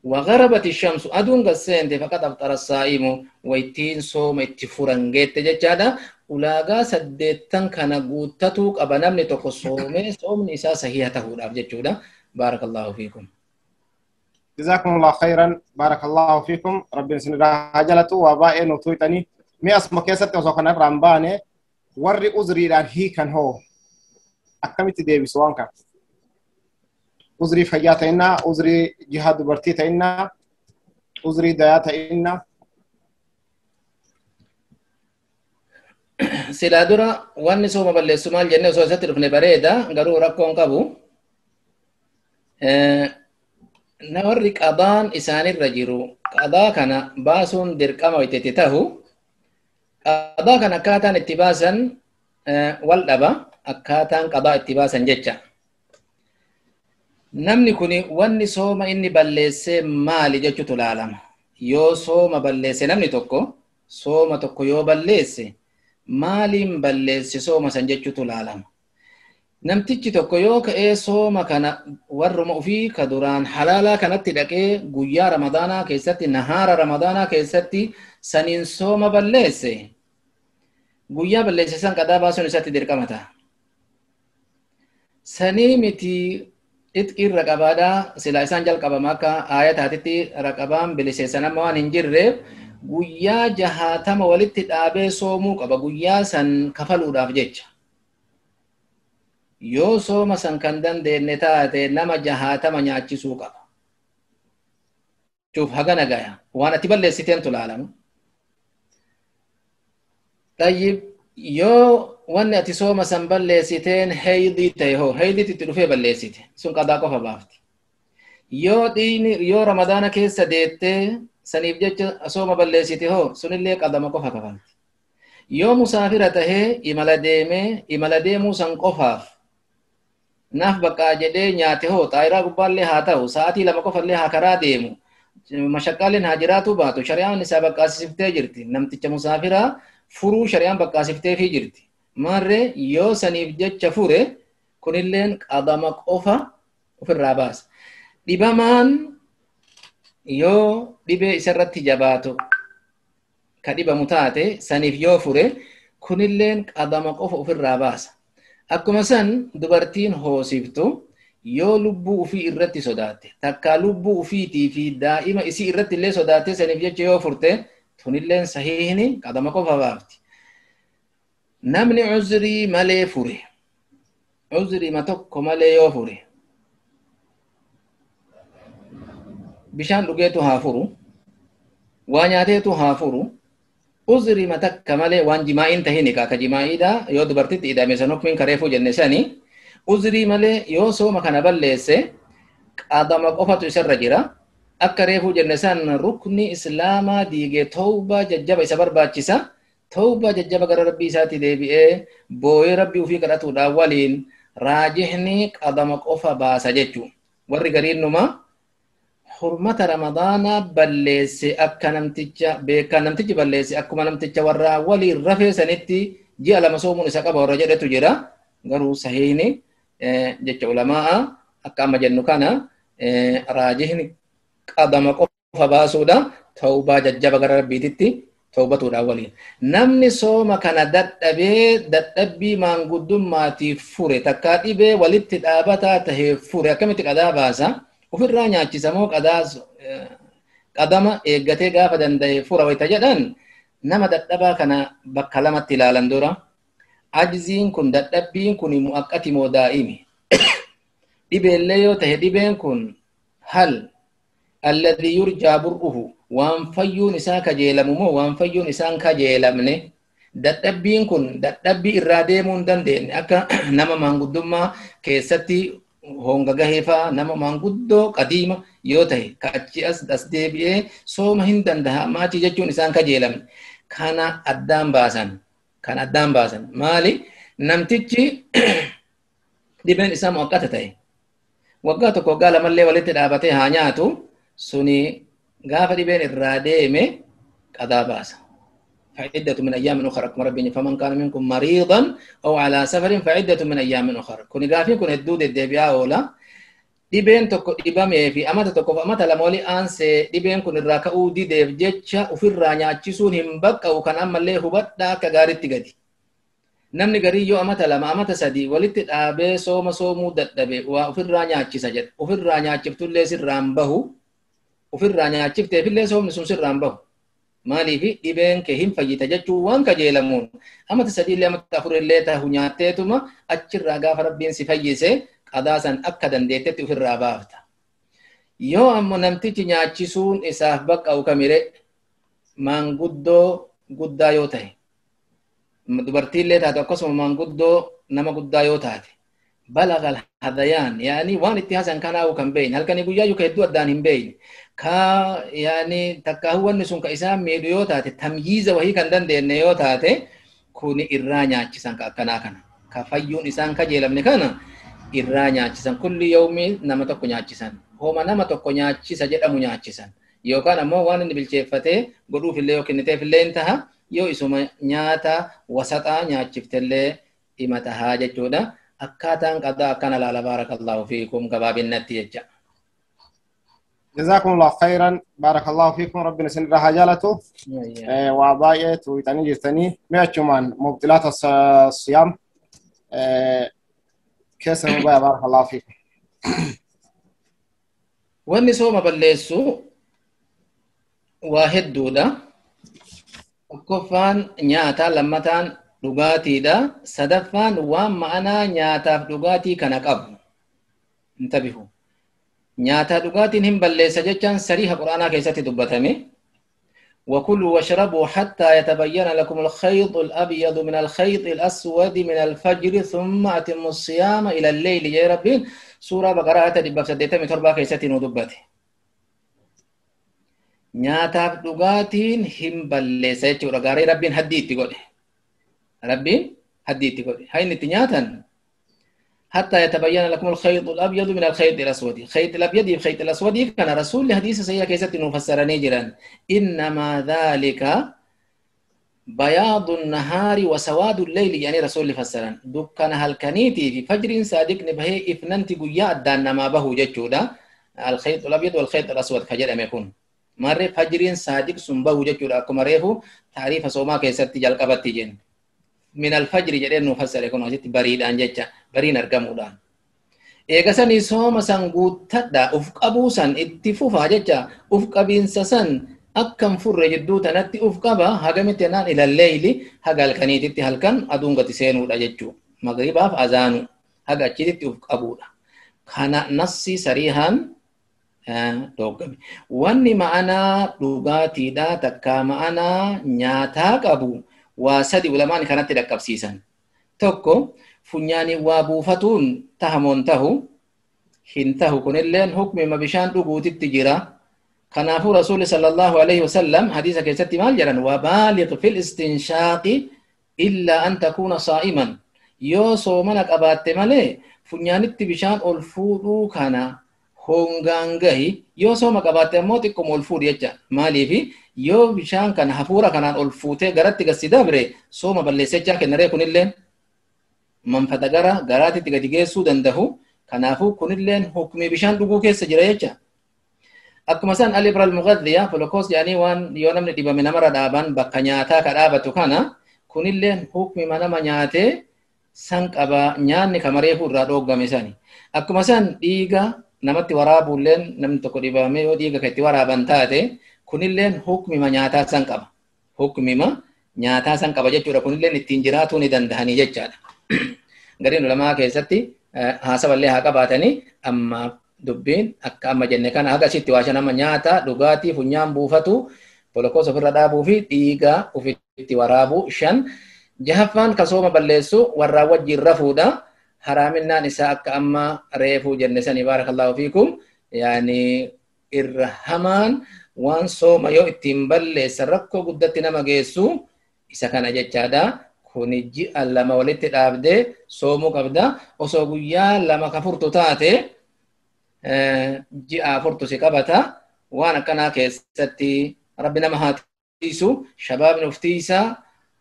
wa gharabat ishamsu aduun gad seente faqad aftara assaa'imu waytiin sooma itti furan geette jechaadha. Ulaagaa saddeettan kana guuttatuu qaba namni tokko soomee soomni isaa sahiha tahuudhaaf jechuudha. Baarakallahu fiikum. Jazakumullahu khairan. Baarakallahu fiikum. Rabbiin isin irraa haa jalatu. Waa baay'ee nu tuuxanii. Mi'a asuma keessatti osoo kana irraa hin baane warri uzriidhaan hiikan hoo akkamitti deebisu waan kana? Uzrii fayyaa ta'innaa, uzrii jihaa dubartii ta'innaa, uzrii dayaa ta'innaa. Silaa dura wanni sooma balleessu maal jennee osoo isatti dhufne bareeda garuu rakkoon qabu. Warri qadaan isaanirra jiru qadaa kana baasuun dirqama itti tahu qadaa kana akkaataan itti baasan wal dhaba akkaataan qadaa itti baasan jecha. Namni kun wanni sooma inni balleessee maali jechuutu laalama. Yoo sooma balleesse namni tokko sooma tokko yoo balleesse maaliin balleesse sooma san jechuutu laalama. Namtichi tokko yoo ka'ee sooma kana warruma ofii ka duraan halaalaa kanatti dhaqee guyyaa Ramadaanaa keessatti nahaara Ramadaanaa keessatti saniin sooma balleesse guyyaa balleesse san qadaa baasuun isatti dirqama ta'a. Sanii miti itqiin raqabaadhaa silaa isaan jalqabama akka aayataatitti raqabaan biliseessan amma waan hin jirreef guyyaa 60 walitti dhaabee soomuu qaba guyyaa san kafaluudhaaf jecha. Yoo sooma san kan dandeenye taate nama 60 nyaachisuu qaba. Cuuf hagana gaya waan ati balleessiteen tulaalamu. Tayyib yoo wanni ati sooma san balleessiteen heydii ta'e hoo heydiitti itti dhufee balleessite sun qadaa qofa baafti. Yoo dhiini yoo Ramadaana keessa deettee saniif jecha sooma balleessite hoo sunillee qadama qofa kafalti. Yoo musaafira tahee imala deemee imala deemuu san qofaaf naaf baqqaa jedhee nyaate hoo xaayiraa gubbaallee haa ta'u sa'aatii 2 qofallee haa karaa deemu mashaqqaaleen haa jiraatu baatu shari'aan isaa baqqaasiftee jirti namticha musaafiraa furuu shari'aan baqqaasifteefii jirti. Maarree yoo saniif jecha fure kunilleen qadama qofa ofirraa baasa. Dhibamaan yoo dhibee isarratti jabaatu ka dhibamu taate saniif yoo fure kunilleen qadama qofa ofirraa baasa. Akkuma san dubartiin hoosiftu yoo lubbuu ofii irratti sodaatte takkaa lubbuu ofiitii fi daa'ima isii irratti illee sodaatte saniif jecha yoo furte tunilleen sahiihni qadama qofa baafti. Namni uzrii malee fure uzrii ma tokko malee yoo fure bishaan dhugeetu haa furu waa nyaateetu haa furu uzrii ma takka malee waan jimaa'iin tahini ka jimaa'iidha yoo dubartitti hidhame san hukmiin kareefuu jenne sani uzrii malee yoo sooma kana balleesse qadama qofatu isarra jira. Akka reefuu jenne san rukni islaamaa diigee tawbaa jajjaba isa barbaachisa. Tawbaa jajjaba gara rabbii isaatti deebi'ee booyee rabbii ofii kadhatuudhaan waliin raajihni qadama qofa baasa jechuu. Warri gariin numa hurmata Ramadaanaa balleesse akka namticha beekaa namtichi balleesse akkuma namticha warraa waliin rafee sanitti ji'a 2 soomuun isa qaba warra jedhetu jira. Garuu sahiihni jecha ulamaa'a akka amma jennu kana raajihni qadama qofa baasuudha tawbaa jajjaba gara rabbiititti tawbatuudhaan waliin. Namni sooma kana dadhabee dadhabbii maanguddummaatiif fure takkaa dhibee walitti dhaabataa tahee fure akkamitti qadaa baasa? Ofirraa nyaachisa moo qadama eeggatee gaafa danda'e fura wayita jedhan nama dadhabaa kana bakka lamatti ilaalan dura. Ajziin kun dadhabbiin kun mu'aqqati moo daa'imi? Dhibeellee yoo tahe dhibeen kun hal alladhi yurjaa bur'uhu waan fayyuun isaa kajeelamu moo waan fayyuun isaan kajeelamne dadhabbiin kun dadhabbii irraa deemuu hin dandeenye akka nama maanguddummaa keessatti honga gaheefaa nama maanguddoo qadiima yoo tahe ka achi as deebi'ee sooma hin danda'a maachi jechuun isaan kajeelamne kana addaan baasan kan addaan baasan maali namtichi dhibeen isaa mu'aqqata ta'e waggaa 1 waggaa 2 illee walitti dhaabatee haa nyaatu suni gaafa dhibeen irraa deeme qadaa baasa. فعدة من أيام أخرى كما ربي فمن كان منكم مريضا أو على سفر فعدة من أيام أخرى كوني غافين كون الدود الدبيا ولا dhibeen tokko dhibamee fi amata tokkoof amata lama olii aansee dhibeen kun irraa ka'uu dideef jecha ofirraa nyaachisuun hin baqqa'u kan ammallee hubadhaa akka gaariitti gadi. Namni garii yoo amata 2 amata 3 walitti dhaabee sooma soomuu dadhabe waa ofirraa nyaachisa jedha. Ofirraa nyaachiftullee sirraan bahu. Ofirraa nyaachifteefillee soomni sun sirraan bahu. Maaliif dhibeen kee hin fayyita jechuun waan kajeelamuun amata 3 illee amata 4 illee tahu nyaatteetuma achirraa gaafa rabbiin si fayyise qadaa san akka dandeettetti ofirraa baafta. Yoo ammoo namtichi nyaachisuun isaaf baqqa'u kamire maanguddoo guddaa yoo ta'e dubartiillee taate akkasuma maanguddoo nama guddaa yoo taate balagal hadayaan yaani waan itti hasan kanaa'u kan beeyne halkanii guyyaa yookaan hedduu addaan hin beeyne ka yaani takka wanni sun ka isaan miidhu yoo taate tamyiiza wahii kan dandeenye yoo taate kuni irraa nyaachisan ka akkanaa kana ka fayyuun isaan kajeelamne kana Irraa nyaachisan. Kulli yawmi nama tokko nyaachisan. Homa nama tokko nyaachisa jedhamu nyaachisan. Yookaan ammoo waan inni bilcheeffatee godhuufillee yoo kenniteefillee hin taha yoo isuma nyaata wasaxaa nyaachiftellee dhima tahaa jechuudha. Akkaataan qadaa akkana laala baarakallahu fiikum gabaabinnatti jecha. جزاكم الله خيرا بارك الله فيكم ربنا سن راها جالته وباية تويتاني جرتني ميتشمان مبتلات الصيام كيس مبايا بارك الله فيكم. Wanni sooma balleessu waa hedduudha. Tokkoffaan nyaata, lammataan dhugaatiidha. Sadaffaan waan ma'anaa nyaataaf dhugaatii kana qabu. Intabihu. Nyaataa dhugaatiin hin balleessa jechaan sariiha quraanaa keessatti dubbatame. وكلوا واشربوا حتى يتبين لكم الخيط الأبيض من الخيط الأسود من الفجر ثم أتموا الصيام إلى الليل يا ربين سورة بقرة 187 keessatti nu dubbate. Nyaataaf dhugaatiin hin balleessa jechuudha. Gaarii Rabbiin haddii itti godhe. Rabbiin haddii itti godhe. Haa inni itti nyaatan حتى يتبين لكم الخيط الأبيض من الخيط الأسود. خيط الأبيض الخيط الأسود كان رسول حديث سيئة كيست مفسرني جرا. إنما ذلك بياض النهار وسواد الليل يعني رسول فسرن دكان هالكنيتي في فجر صادق نبهي إفننتي قيا أدان ما به جتشودا الخيط الأبيض والخيط الأسود كجل أم يكون مر فجر صادق سنبه جتشودا كمريه تعريف سوما كيست جلقبتي جن من الفجر jedheen nu fassare kun asitti bariidhaan jecha bariin argamuudhaan. Eega sanii sooma san guuttadha uf qabuu san itti fufaa jecha uf qabiinsa san akkam furre jidduu tanatti uf qaba hagamitti jennaan ilalleeyli haga halkaniititti halkan aduun gati seenuudha jechuu magribaaf azaanu haga achititti uf qabuudha. Kana nassi sariihaan dhoggame. Wanni ma'anaa dhugaatiidha takkaa ma'anaa nyaataa qabu waa sadi ulamaan kanatti dhaqqabsiisan. Tokko funyaanii waa buufatuun tahamoon tahu hin tahu kunilleen hukmima bishaan dhuguutitti jira. Kanaafuu rasuulli sallallahu alaihi wasallam hadiisa keessatti maal jedhan wabaaliq fil istinshaaqi illaa an takuuna saa'iman yoo soomana qabaatte malee funyaanitti bishaan ol fuudhuu kana hongaan gahi yoo sooma qabaatte ammoo xiqqooma ol fuudhi jecha maaliifi yoo bishaan kana hafuura kanaan ol fuutee garatti gasi dabre sooma balleessechaa kennaree kunilleen manfata gara garaatitti gadi geessuu danda'u kanaafuu kunilleen hukmii bishaan dhuguu keessa jira jecha. Akkuma san al-ibra al-mughadhiya folokoos jedhanii waan yoo namni dhibame namarra dhaaban bakka nyaataa ka dhaabatu kana kunilleen hukmii nama nyaatee san qaba nyaanni kamareefuu irraa dhooggame sani. Akkuma san dhiiga namatti waraabuulleen namni tokko dhibame yoo dhiiga ka itti waraaban taate kunilleen hukmima nyaataa san qaba. Hukmima nyaataa san qaba jechuudha. Kunilleen ittiin jiraatuu ni dandahanii jechaadha. Gariin ulamaa keessatti haasaballee haa qabaatanii amma dubbiin akka amma jenne kana haga asitti waa shan amma nyaata dhugaatii funyaan buufatu polokoos ofirra dhaabuu fi dhiiga ofitti waraabuu shan. Jahaffaan kasooma balleessu warraa wajjin rafuudha. Haraaminaan isaa akka amma reefuu jenne sanii baarakallahu fiikum yaani irra hamaan waan sooma yoo ittiin balleessan rakkoo guddatti nama geessu isa kana jechaadha. Kuni ji'a lama walitti dhaabdee soomuu qabda. Osoo guyyaa lama ka furtu taate ji'a afurtu si qabata. Waan akkanaa keessatti rabbi nama haa tiisu shabaabni uf tiisa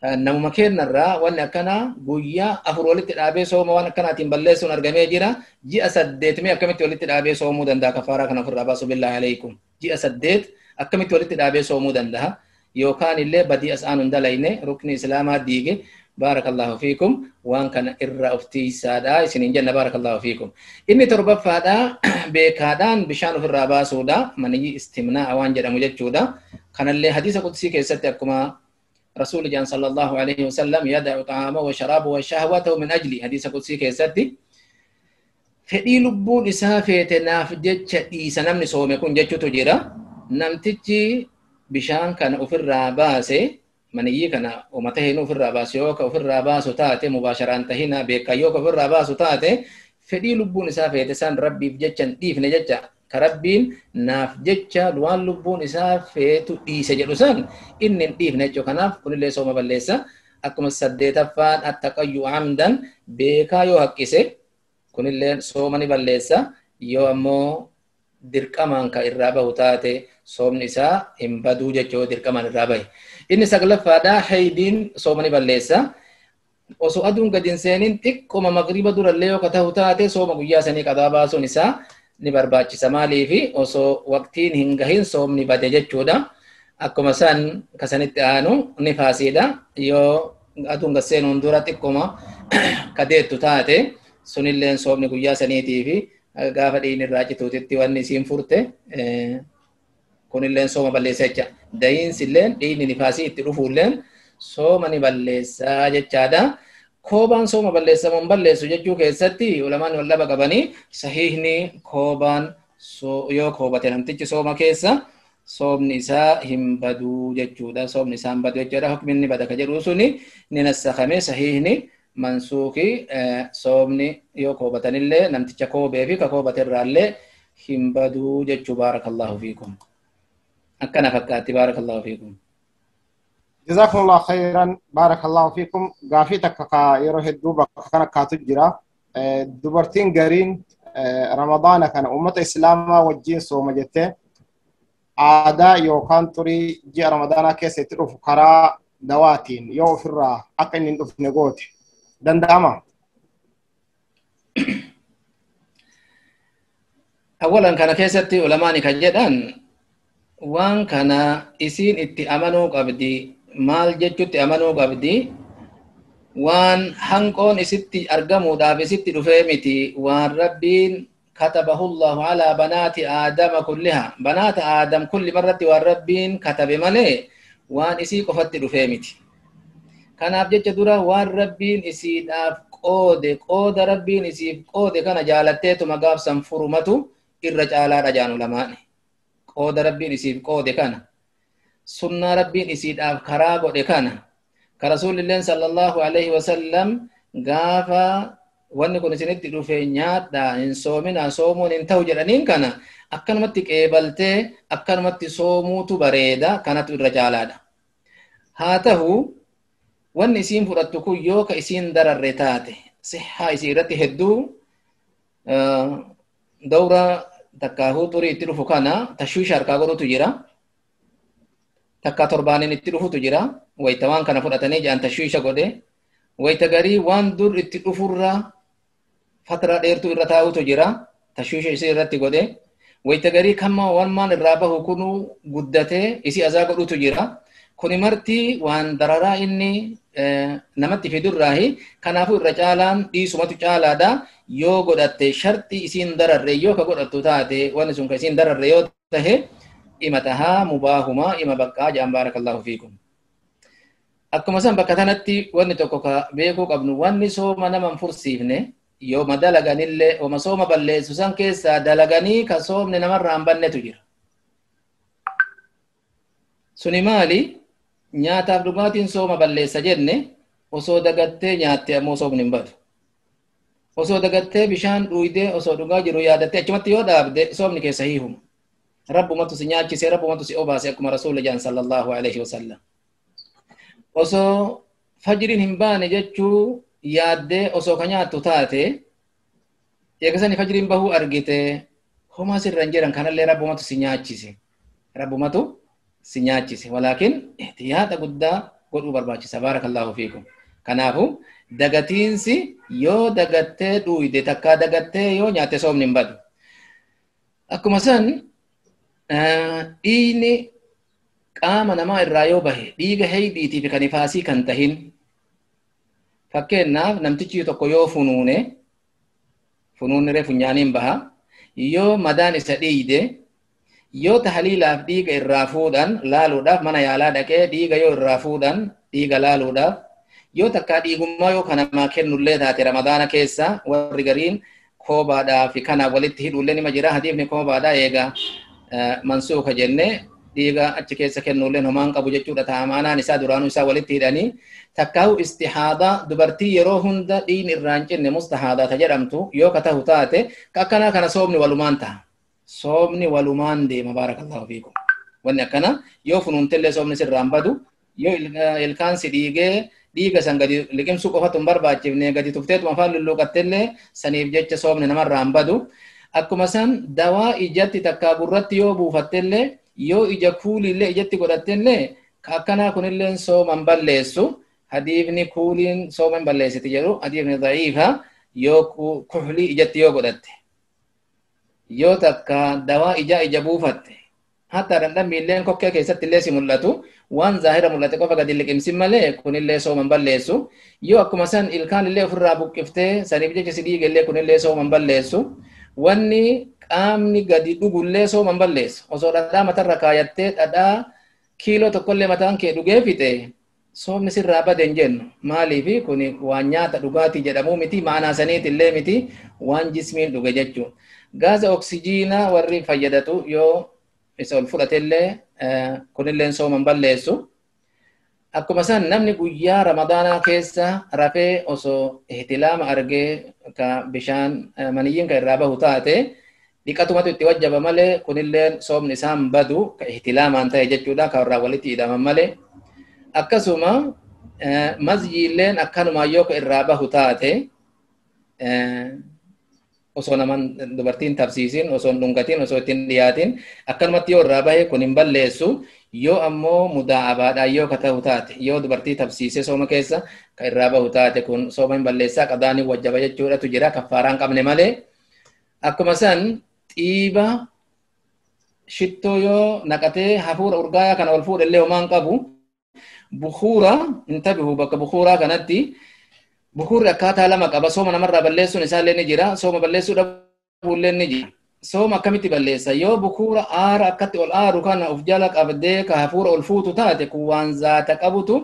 namuma kennarraa wanni akkanaa guyyaa afur walitti dhaabee sooma waan akkanaatiin balleessuun argamee jira. Ji'a 8 mee akkamitti walitti dhaabee soomuu danda'a kafaaraa kana ofirraa baasu billaahi alaykum. Ji'a 8 akkamitti walitti dhaabee soomuu danda'a yookaan illee badii as aanu hin dalayne rukni islaamaa diige baarakallahu fiikum waan kana irraa of tiisaadha isiniin jenna baarakallahu fiikum. Inni torbaffaadha beekaadhaan bishaan ofirraa baasuudha maniyyi istimnaa waan jedhamu jechuudha. Kanallee hadiisa qudsii keessatti akkuma رسول جان صلى الله عليه وسلم يدع طعامه وشرابه وشهوته من أجلي حديث قدسي كيستي فدي لبون إسا فيتناف جتش إيسا نمني سومي كون جتشو تجيرا نمتجي بشان كان أفر راباسي منيي كان ومتهين أفر راباسي يوكا أفر راباسو تاتي مباشرة انتهينا بيكا يوكا أفر راباسو تاتي فدي لبون إسا فيتسان ربي بجتشن ديف نجتشا كربين ناف جتشا لوان لبون إسا فيتو إيسا جلوسان إنن ديف نجو كناف كن اللي سوما بلسا أكما السديتفان التقيو عمدا بيكا يو حقسي Kunilleen sooma ni balleessa. Yoo ammoo dirqamaan ka irraa bahu taate soomni isaa hin baduu jechuu dirqamaan irraa bahe. Inni saglaffaadha haydiin sooma ni balleessa. Osoo aduun gadi hin seenin xiqqoma magriba durallee yoo ka tahu taate sooma guyyaa sanii qadaa baasuun isaa ni barbaachisa. Maaliifi osoo waqtiin hin gahin soomni bade jechuudha. Akkuma san kasanitti aanu nifaasiidha. Yoo aduun gad seenuun dura xiqqoma kadeettu taate sunilleen soomni guyyaa saniitii fi gaafa dhiigni irraa cituutitti wanni isiin furte kunilleen sooma balleessa jecha. Da'iinsilleen dhiigni nifaasii itti dhufuulleen sooma ni balleessaa jechaadha. Koobaan sooma balleessa moo hin balleessu jechuu keessatti ulamaan wal dhaba qabanii sahiihni koobaan yoo koobate namtichi sooma keessa soomni isaa hin baduu jechuudha. Soomni isaa hin badu jechuudha. Hukmi inni bada ka jedhu suni ni nassakame sahiihni mansuuki soomni yoo koobatanillee namticha koobee fi ka koobate irraallee hin baduu jechuu. Baarakallahu fiikum. Akkana fakkaatti. Baarakallahu fiikum. جزاكم الله خيرا بارك الله فيكم. غافي تكا يرو هدو بكنا كاتو جرا دبرتين غرين رمضان كان أمة إسلام وجين سوما جته عادا يوكان تري جي رمضان كيس تروف كرا دواتين يو فرا أكن ندف نغوت دنداما. أولا كان كيستي علماني كجدان وان كان إسين إتي أمنو قبدي maal jechutti amanuu qabdi waan hanqoon isitti argamuudhaaf isitti dhufee miti waan rabbiin katabahu Allahu alaa banaati aadama kulliha banaata aadam kulli marratti waan rabbiin katabe malee waan isii qofatti dhufee miti. Kanaaf jecha dura waan rabbiin isiidhaaf qoode qooda rabbiin isiif qoode kana jaalatteetuma gaafsan furumatu irra caalaadha jaanu lamaani. Qooda rabbiin isiif qoode kana sunnaa rabbiin isiidhaaf karaa godhe kana ka rasuulilleen sallallahu alaihi wasallam gaafa wanni kun isinitti dhufe nyaadhaa hin soominaa soomuun hin ta'u jedhaniin kana akkanumatti qeebaltee akkanumatti soomuutu bareeda kanatu irra caalaadha. Haa ta'u wanni isiin fudhattu kun yoo ka isiin dararre taate sihhaa isii irratti hedduu dawra takkaahuu xurii itti dhufu kana tashwiisha harkaa godhutu jira. Takka torbaanin itti dhufutu jira. Wayita waan kana fudhatanii jedhan tashwiisha godhe. Wayita garii waan dur itti dhufurra fatra dheertuu irra taa'utu jira. Tashwiisha isii irratti godhe. Wayita garii kamma waan maan irraa bahu kunu guddatee isii azaa godhutu jira. Kuni marti waan dararaa inni namatti fidurraahi. Kanaafuu irra caalaan dhiisumatu caalaadha. Yoo godhatte sharti isiin dararre yoo ka godhattu taate wanni sun ka isiin dararre yoo tahe ima tahaa mubaahuma ima baqqaa jedhan. Baarakallahu fiikum. Akkuma san bakka tanatti wanni tokko ka beekuu qabnu wanni sooma nama hin fursiifne yooma dalaganillee yooma sooma balleessu san keessaa dalaganii ka soomni namarraa hin bannetu jira. Suni maali? Nyaataaf dhugaatiin sooma balleessa jenne osoo dagattee nyaatte ammoo soomni hin badu. Osoo dagattee bishaan dhuydee osoo dhugaa jiru yaadattee achumatti yoo dhaabde soomni keessa hiihuma. Rabbumatu si nyaachise rabbumatu si obaase akkuma rasuulli jedhan sallallahu alaihi wasallam. Osoo fajriin hin baane jechuu yaaddee osoo ka nyaattu taate eegasani fajriin bahuu argite homaa sirra hin jiran kanallee rabbumatu si nyaachise. Rabbumatu si nyaachise. Walaakin ihtiyaata guddaa godhuu barbaachisa. Baarakallahu fiikum. Kanaafu dagatiinsi yoo dagattee dhuuyde takkaa dagattee yoo nyaatte soomni hin badu. Akkuma san dhiigni qaama namaa irraa yoo bahe dhiiga haydiitii fi kan ifaasii kan tahin fakkeenyaaf namtichi tokko yoo funuune funuunni funyaaniin baha yoo madaan isa dhiigde yoo tahliilaaf dhiiga irraa fuudhan laaluudhaaf mana yaalaa dhaqee dhiiga yoo irraa fuudhan dhiiga laaluudhaaf yoo takkaa dhiigummaa yoo kanamaa kennullee taate ramadaana keessa warri gariin koobaadhaa fi kana walitti hidhullee nima jira. Hadiifni koobaadhaa eega mansuuka jenne dhiiga achi keessa kennulleen homaan qabu jechuudha. Taamaanaan isaa duraanuu isaa walitti hidhanii takkaahu istihaadaa dubartii yeroo hunda dhiigni irraa hin cinne mustahaadaa ta jedhamtu yoo ka tahu taate ka akkanaa kana soomni walumaan ta'a. Soomni walumaan deema. Baarakallahu fiikum. Wanni akkana yoo funuuntellee soomni sirraa hin badu yoo ilkaan si dhiigee Dhiiga san gadi liqimsuu qofatu hin barbaachifne gadi tufteetuma afaan lulluuqattellee saniif jecha soomni namarraa hin badu. Akkuma san dawaa ijatti takkaa gurratti yoo buufattellee yoo ija kuuliillee ijatti godhattellee ka akkanaa kunilleen sooma hin balleessu. Hadiifni kuuliin sooma hin balleessiti jedhu hadiifni da'iifa yoo kuhlii ijatti yoo godhatte. Yoo takka dawaa ijaa ija buufatte hatta dhandhammiilleen kokkee keessatti illee si mul'atu waan zaahira mul'ate qofa gadi liqimsin malee kunillee sooma hin balleessu. Yoo akkuma san ilkaan illee ofirraa buqqiftee saniif jecha si dhiige illee kunillee sooma hin balleessu. Wanni qaamni gadi dhugullee sooma hin balleessu. Osoo dhadhaa matarra kaayattee dhadhaa kiiloo tokkollee mataan kee dhugee fixe soomni sirraa bade hin jennu. Maaliifi kuni waan nyaata dhugaatii jedhamuu miti maanaa saniit illee miti waan jismiin dhuge jechuudha. Gaaza oksijiinaa warri fayyadatu yoo isa ol fudhatellee kunilleen sooma hin balleessu. Akkuma san namni guyyaa Ramadaanaa keessa rafee osoo ihtilaama argee ka bishaan maniyyiin ka irraa bahu taate dhiqatumatu itti wajjaba malee kunilleen soomni isaan badu ka ihtilaamaan ta'e jechuudha ka irraa walitti hidhaman malee. Akkasuma mazyiilleen akkanumaa yoo ka irraa bahu taate osoo naman dubartiin tabsiisin osoo hin dhungatin osoo ittiin dhiyaatin akkanumatti yoo irraa bahe kun hin balleessu. Yoo ammoo mudaa'abaadhaan yoo ka ta'u taate yoo dubartii tabsiisee sooma keessa ka irraa bahu taate kun sooma hin balleessaa qadaanii wajjaba jechuudhatu jira kaffaaraan qabne malee. Akkuma san xiiba shittoo yoo naqatee hafuura urgaayaa kana ol fuudhellee homaan qabu bukuura intabihu bakka bukuuraa kanatti bukuurri akkaataa lama qaba. Sooma namarraa balleessuun isaallee ni jira, sooma balleessuu dhabuullee ni jira. Sooma akkamitti balleessa? Yoo bukuura aara akkatti ol aaru kana of jala qabdee ka hafuura ol fuutu taate kun waan zaata qabutu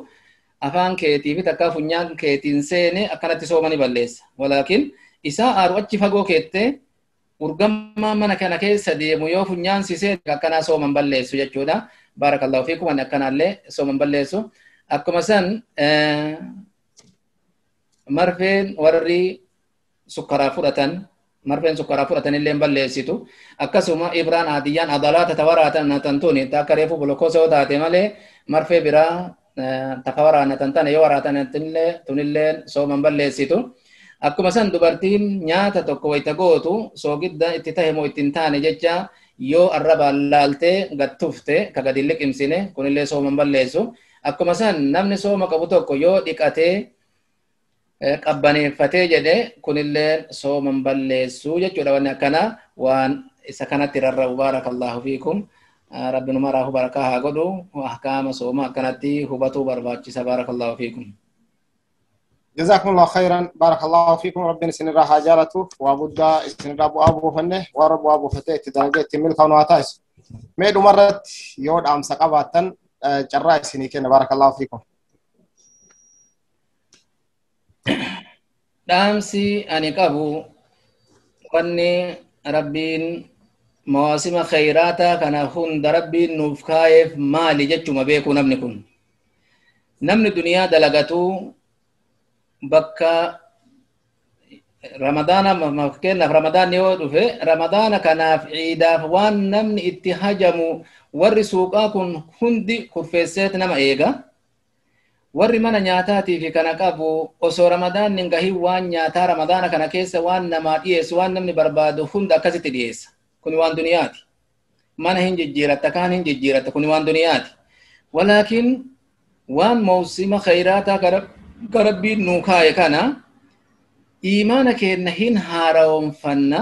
afaan keetii fi takkaa funyaan keetiin seene akkanatti sooma ni balleessa. Walaakin isaa aaru achi fagoo keettee urgammaa mana kana keessa deemu yoo funyaan sisee akkanaa sooma hin balleessu jechuudha. Baarakallahu fiikum wanni akkanaallee sooma hin balleessu. Akkuma san marfeen warri sukkaraa fudhatan marfeen sukkaraa fudhatan illee hin balleessitu. Akkasuma ibraan adiyyaan adalaata tawaraatan tuni takka reefu bolokoosa yoo taate malee marfee biraa taka waraanatan tana yoo waraatan tunillee sooma hin balleessitu. Akkuma san dubartiin nyaata tokko wayita gootu soogidda itti tahe moo itti hin taane jecha yoo arrabaan laaltee gad tufte ka gadi hin liqimsine kunillee sooma hin balleessu. Akkuma san namni sooma qabu tokko yoo dhiqatee qabbaneeffatee jedhe kunillee sooma hin balleessu jechuudha. Wanni akkana waan isa kanatti rarra'u. Baarakallahu fiikum. Rabbi nu maraahu barakaa haa godhu. Ahkaama sooma akkanatti hubatuu barbaachisa. Baarakallahu fiikum. جزاكم الله خيرا بارك الله فيكم. ربنا سنرى حاجارته وابدا سنرى ابو ابو فنه ورب ابو فتاه تدرجه ملك ونواتاس ميدو مرت يود امس قباتن جرا سنيكن بارك الله فيكم. Dhaamsi ani qabu wanni rabbiin mawaasima khayraata kana hunda rabbiin nuuf kaayeef maali jechuma beeku namni kun. Namni duniyaa dalagatu bakka Ramadaana fakkeenyaaf Ramadaan yoo dhufe Ramadaana kanaaf ciidaaf waan namni itti hajamu warri suuqaa kun hundi kurfeesseet nama eega. Warri mana nyaataatii fi kana qabu osoo Ramadaanni hin gahin waan nyaataa Ramadaana kana keessa waan namaa dhiyeessu waan namni barbaadu hunda akkasitti dhiyeessa. Kun waan duniyaati. Mana hin jijjiiratta kaan hin jijjiiratta kun waan duniyaati. Walaakin waan mawsima khayraataa ka rabbiin nuu kaaye kana iimaana keenna hin haara'oomfanna.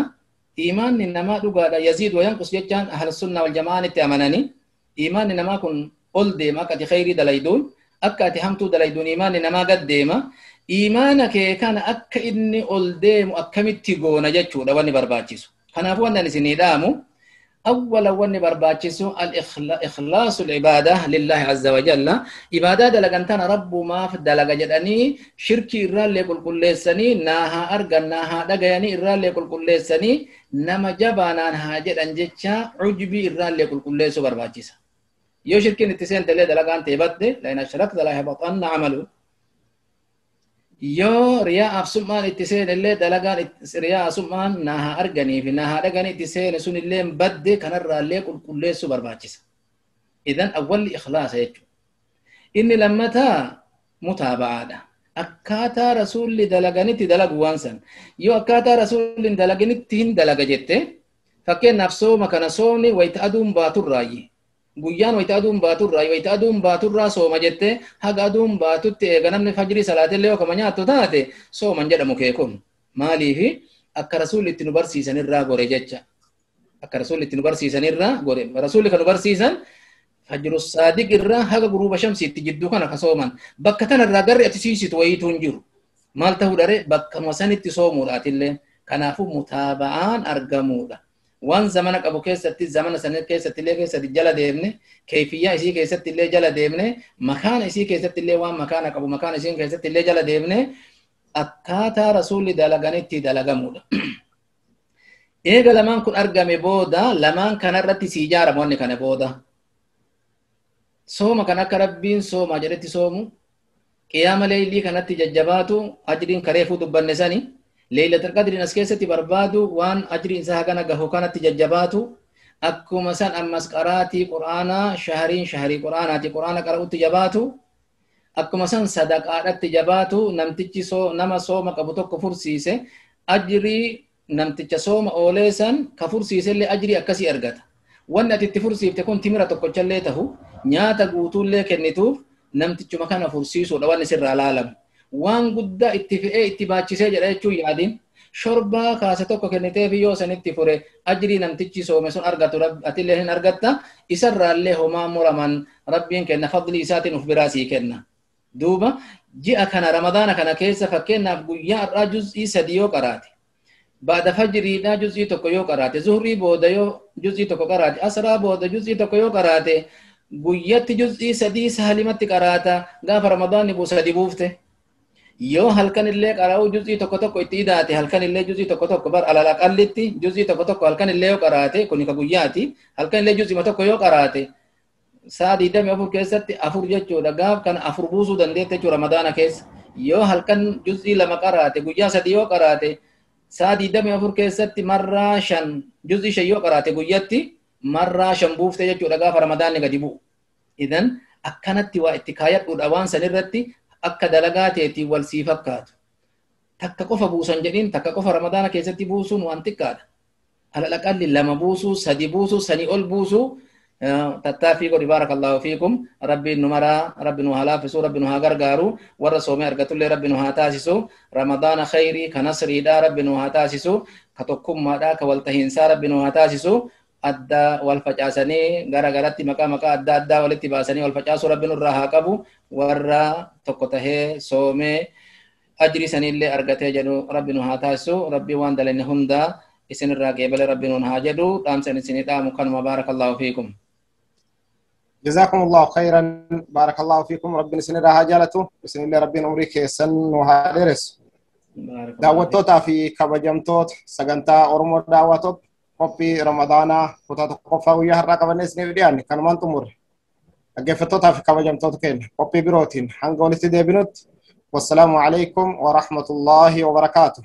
Iimaanni namaa dhugaadha. Yaziid wa yanqus jechaan ahlu sunna wal jama'aan itti amananii iimaanni namaa kun ol deema akka ati khayrii dalayduun akka ati hamtuu dalayduun iimaanni namaa gad deema. Iimaana kee kana akka inni ol deemu akkamitti goona jechuudha wanni barbaachisu. Kanaafuu wanni ani isinii dhaamu أولا وني برباچسو الإخلاص العبادة لله عز وجل. عبادة دلغنتان رب ما في دلغ جدني شركي إرال لكل كل سني ناها أرغن ناها دغياني إرال لكل كل سني نما جبانا هاجد أنجتشا عجبي إرال لكل كل سو برباچسا. يو شركي نتسين تلي دلغان تيبت لأن الشرك لا يهبطن عمله. yoo riyaa'aaf sum'aan itti seene illee dalagaan riya'a sum'aan naa haa arganii fi naa haa dhaganii itti seene sun illee badde kanarraa illee qulqulleessuu barbaachisa. Idan awwalli ikhlaasa jechuudha. Inni lammataa Mutaabaadha. Akkaataa rasuulli dalaganitti dalagu waan san. Yoo akkaataa rasuulli hin dalaganitti hin dalaga jette, fakkeenyaaf sooma kana soomni wayita aduun baaturraayi. Guyyaan wayita aduun baaturraayi, wayita aduun baaturraa sooma jette, haga aduun baatutti eega namni fajrii salaatillee yoo kama nyaattu taate sooman jedhamu kee kun. Maaliifi akka rasuulli itti nu barsiisanirraa gore jecha. Akka rasuulli itti nu barsiisanirraa gore. Rasuulli kan nu barsiisan fajru saadiq irraa haga guruuba shamsiitti jidduu kana ka sooman. Bakka tanarraa garri ati siisitu wayiitu hin jiru. Maal ta'uu dharee bakkuma sanitti soomuudhaatillee. Kanaafuu mutaaba'aan argamuudha. Waan zamana qabu keessatti zamana sana keessatti illee keessatti jala deemne, keefiyyaa isii keessatti illee jala deemne, makaana isii keessatti illee waan makaana qabu makaana isii keessatti illee jala deemne akkaataa rasuulli dalaganitti dalagamuudha. Eega lamaan kun argame booda lamaan kanarratti sii ijaarama wanni kana booda. Sooma kan akka rabbiin sooma jedhetti soomu, qiyaama leeylii kanatti jajjabaatu, ajriin kareefuu dubbanne sani, leeylatul qadriin as keessatti barbaadu waan ajriin isaa hagana gahu kanatti jajjabaatu, akkuma san ammas qaraatii qur'aanaa shahariin shaharii qur'aanaati qur'aana qara'utti jabaatu, akkuma san sadaqaadhatti jabaatu, namtichi nama sooma qabu tokko fursiise ajrii namticha sooma oolee san ka fursiisellee ajrii akkasii argata. Wanni ati itti fursiifte kun timira tokkochallee tahu nyaata guutuullee kennituuf namtichuma kana fursiisuudha wanni sirraa laalamu. Waan guddaa itti fe'ee itti baachisee jedha jechuun yaadin. Shorbaa kaase tokko kenniteef yoo sanitti fure ajrii namtichi soome sun argatu atillee hin argatta. Isarraallee homaa muraman rabbiin kenna fadli isaatiin uf biraa sii kenna. Duuba ji'a kana ramadaana kana keessa fakkeenyaaf guyyaa har'aa juz'ii 3 yoo qaraate, baada fajriidhaa juz'ii 1 yoo qaraate, zuhrii booda yoo juz'ii 1 qaraate, asraa booda juz'ii 1 yoo qaraate, guyyatti juz'ii 3 saalimatti qaraata gaafa ramadaanni bu'u 3 buufte. Yoo halkan illee qara'uu juz'ii 1 itti idaate, halkan illee juz'ii 1 bar alal aqallitti juz'ii 1 halkan illee yoo qaraate, kuni ka guyyaati, halkan illee juz'ii 1 yoo qaraate sa'a 24 keessatti 4 jechuudha. Gaaf kana 4 buusuu dandeette jechuudha ramadaana keessa. Yoo halkan juz'ii 2 qaraate, guyyaa 3 yoo qaraate, sa'a 24 keessatti marraa 5 juz'ii 5 yoo qaraate guyyatti marraa 5 buufte jechuudha gaafa ramadaanni gadi bu'u. Idan akkanatti waa itti kaayadhuudha waan sanirratti akka dalagaa teetiin wal sii fakkaatu. Takka qofa buusan jedhin, takka qofa ramadaana keessatti buusuun waan xiqqaadha. Alal aqalli 2 buusuu, 3 buusuu, sanii ol buusuu tattaaffii godhi. Baarakallaahu fiikum. Rabbiin nu maraa, rabbi nu haa laaffisu, rabbi nu haa gargaaru, warra soomee argatullee rabbi nu haa taasisu, ramadaana khayrii ka nasriidhaa rabbi nu haa taasisu, ka tokkummaadhaa ka waltahiinsaa rabbi nu haa taasisu. Adda wal facaasanii gara garatti maqaa maqaa adda addaa walitti baasanii wal facaasuu rabbi nurraa haa qabu. Warra tokko tahee soomee ajrii saniillee argatee jedhu rabbi nu haa taasisu. Rabbi waan dalanne hundaa isinirraa qeebale rabbi nuun haa jedhu. Dhaamsan isinii dhaamu kanuma. Baarakallaahu fiikum. جزاكم الله خيرا، بارك الله فيكم. ربنا سن راها جالته بسم الله ربنا عمري كيسن وهادرس دعوتوتا في كبجمتوت سغنتا اورمو دعوتوت قوبي رمضانا كوتا قفا ويا هرا قبنس نيديان كانمان تمر اگفتوتا في كبجمتوت كين قوبي بروتين هانغولتي ديبنوت. والسلام عليكم ورحمة الله وبركاته.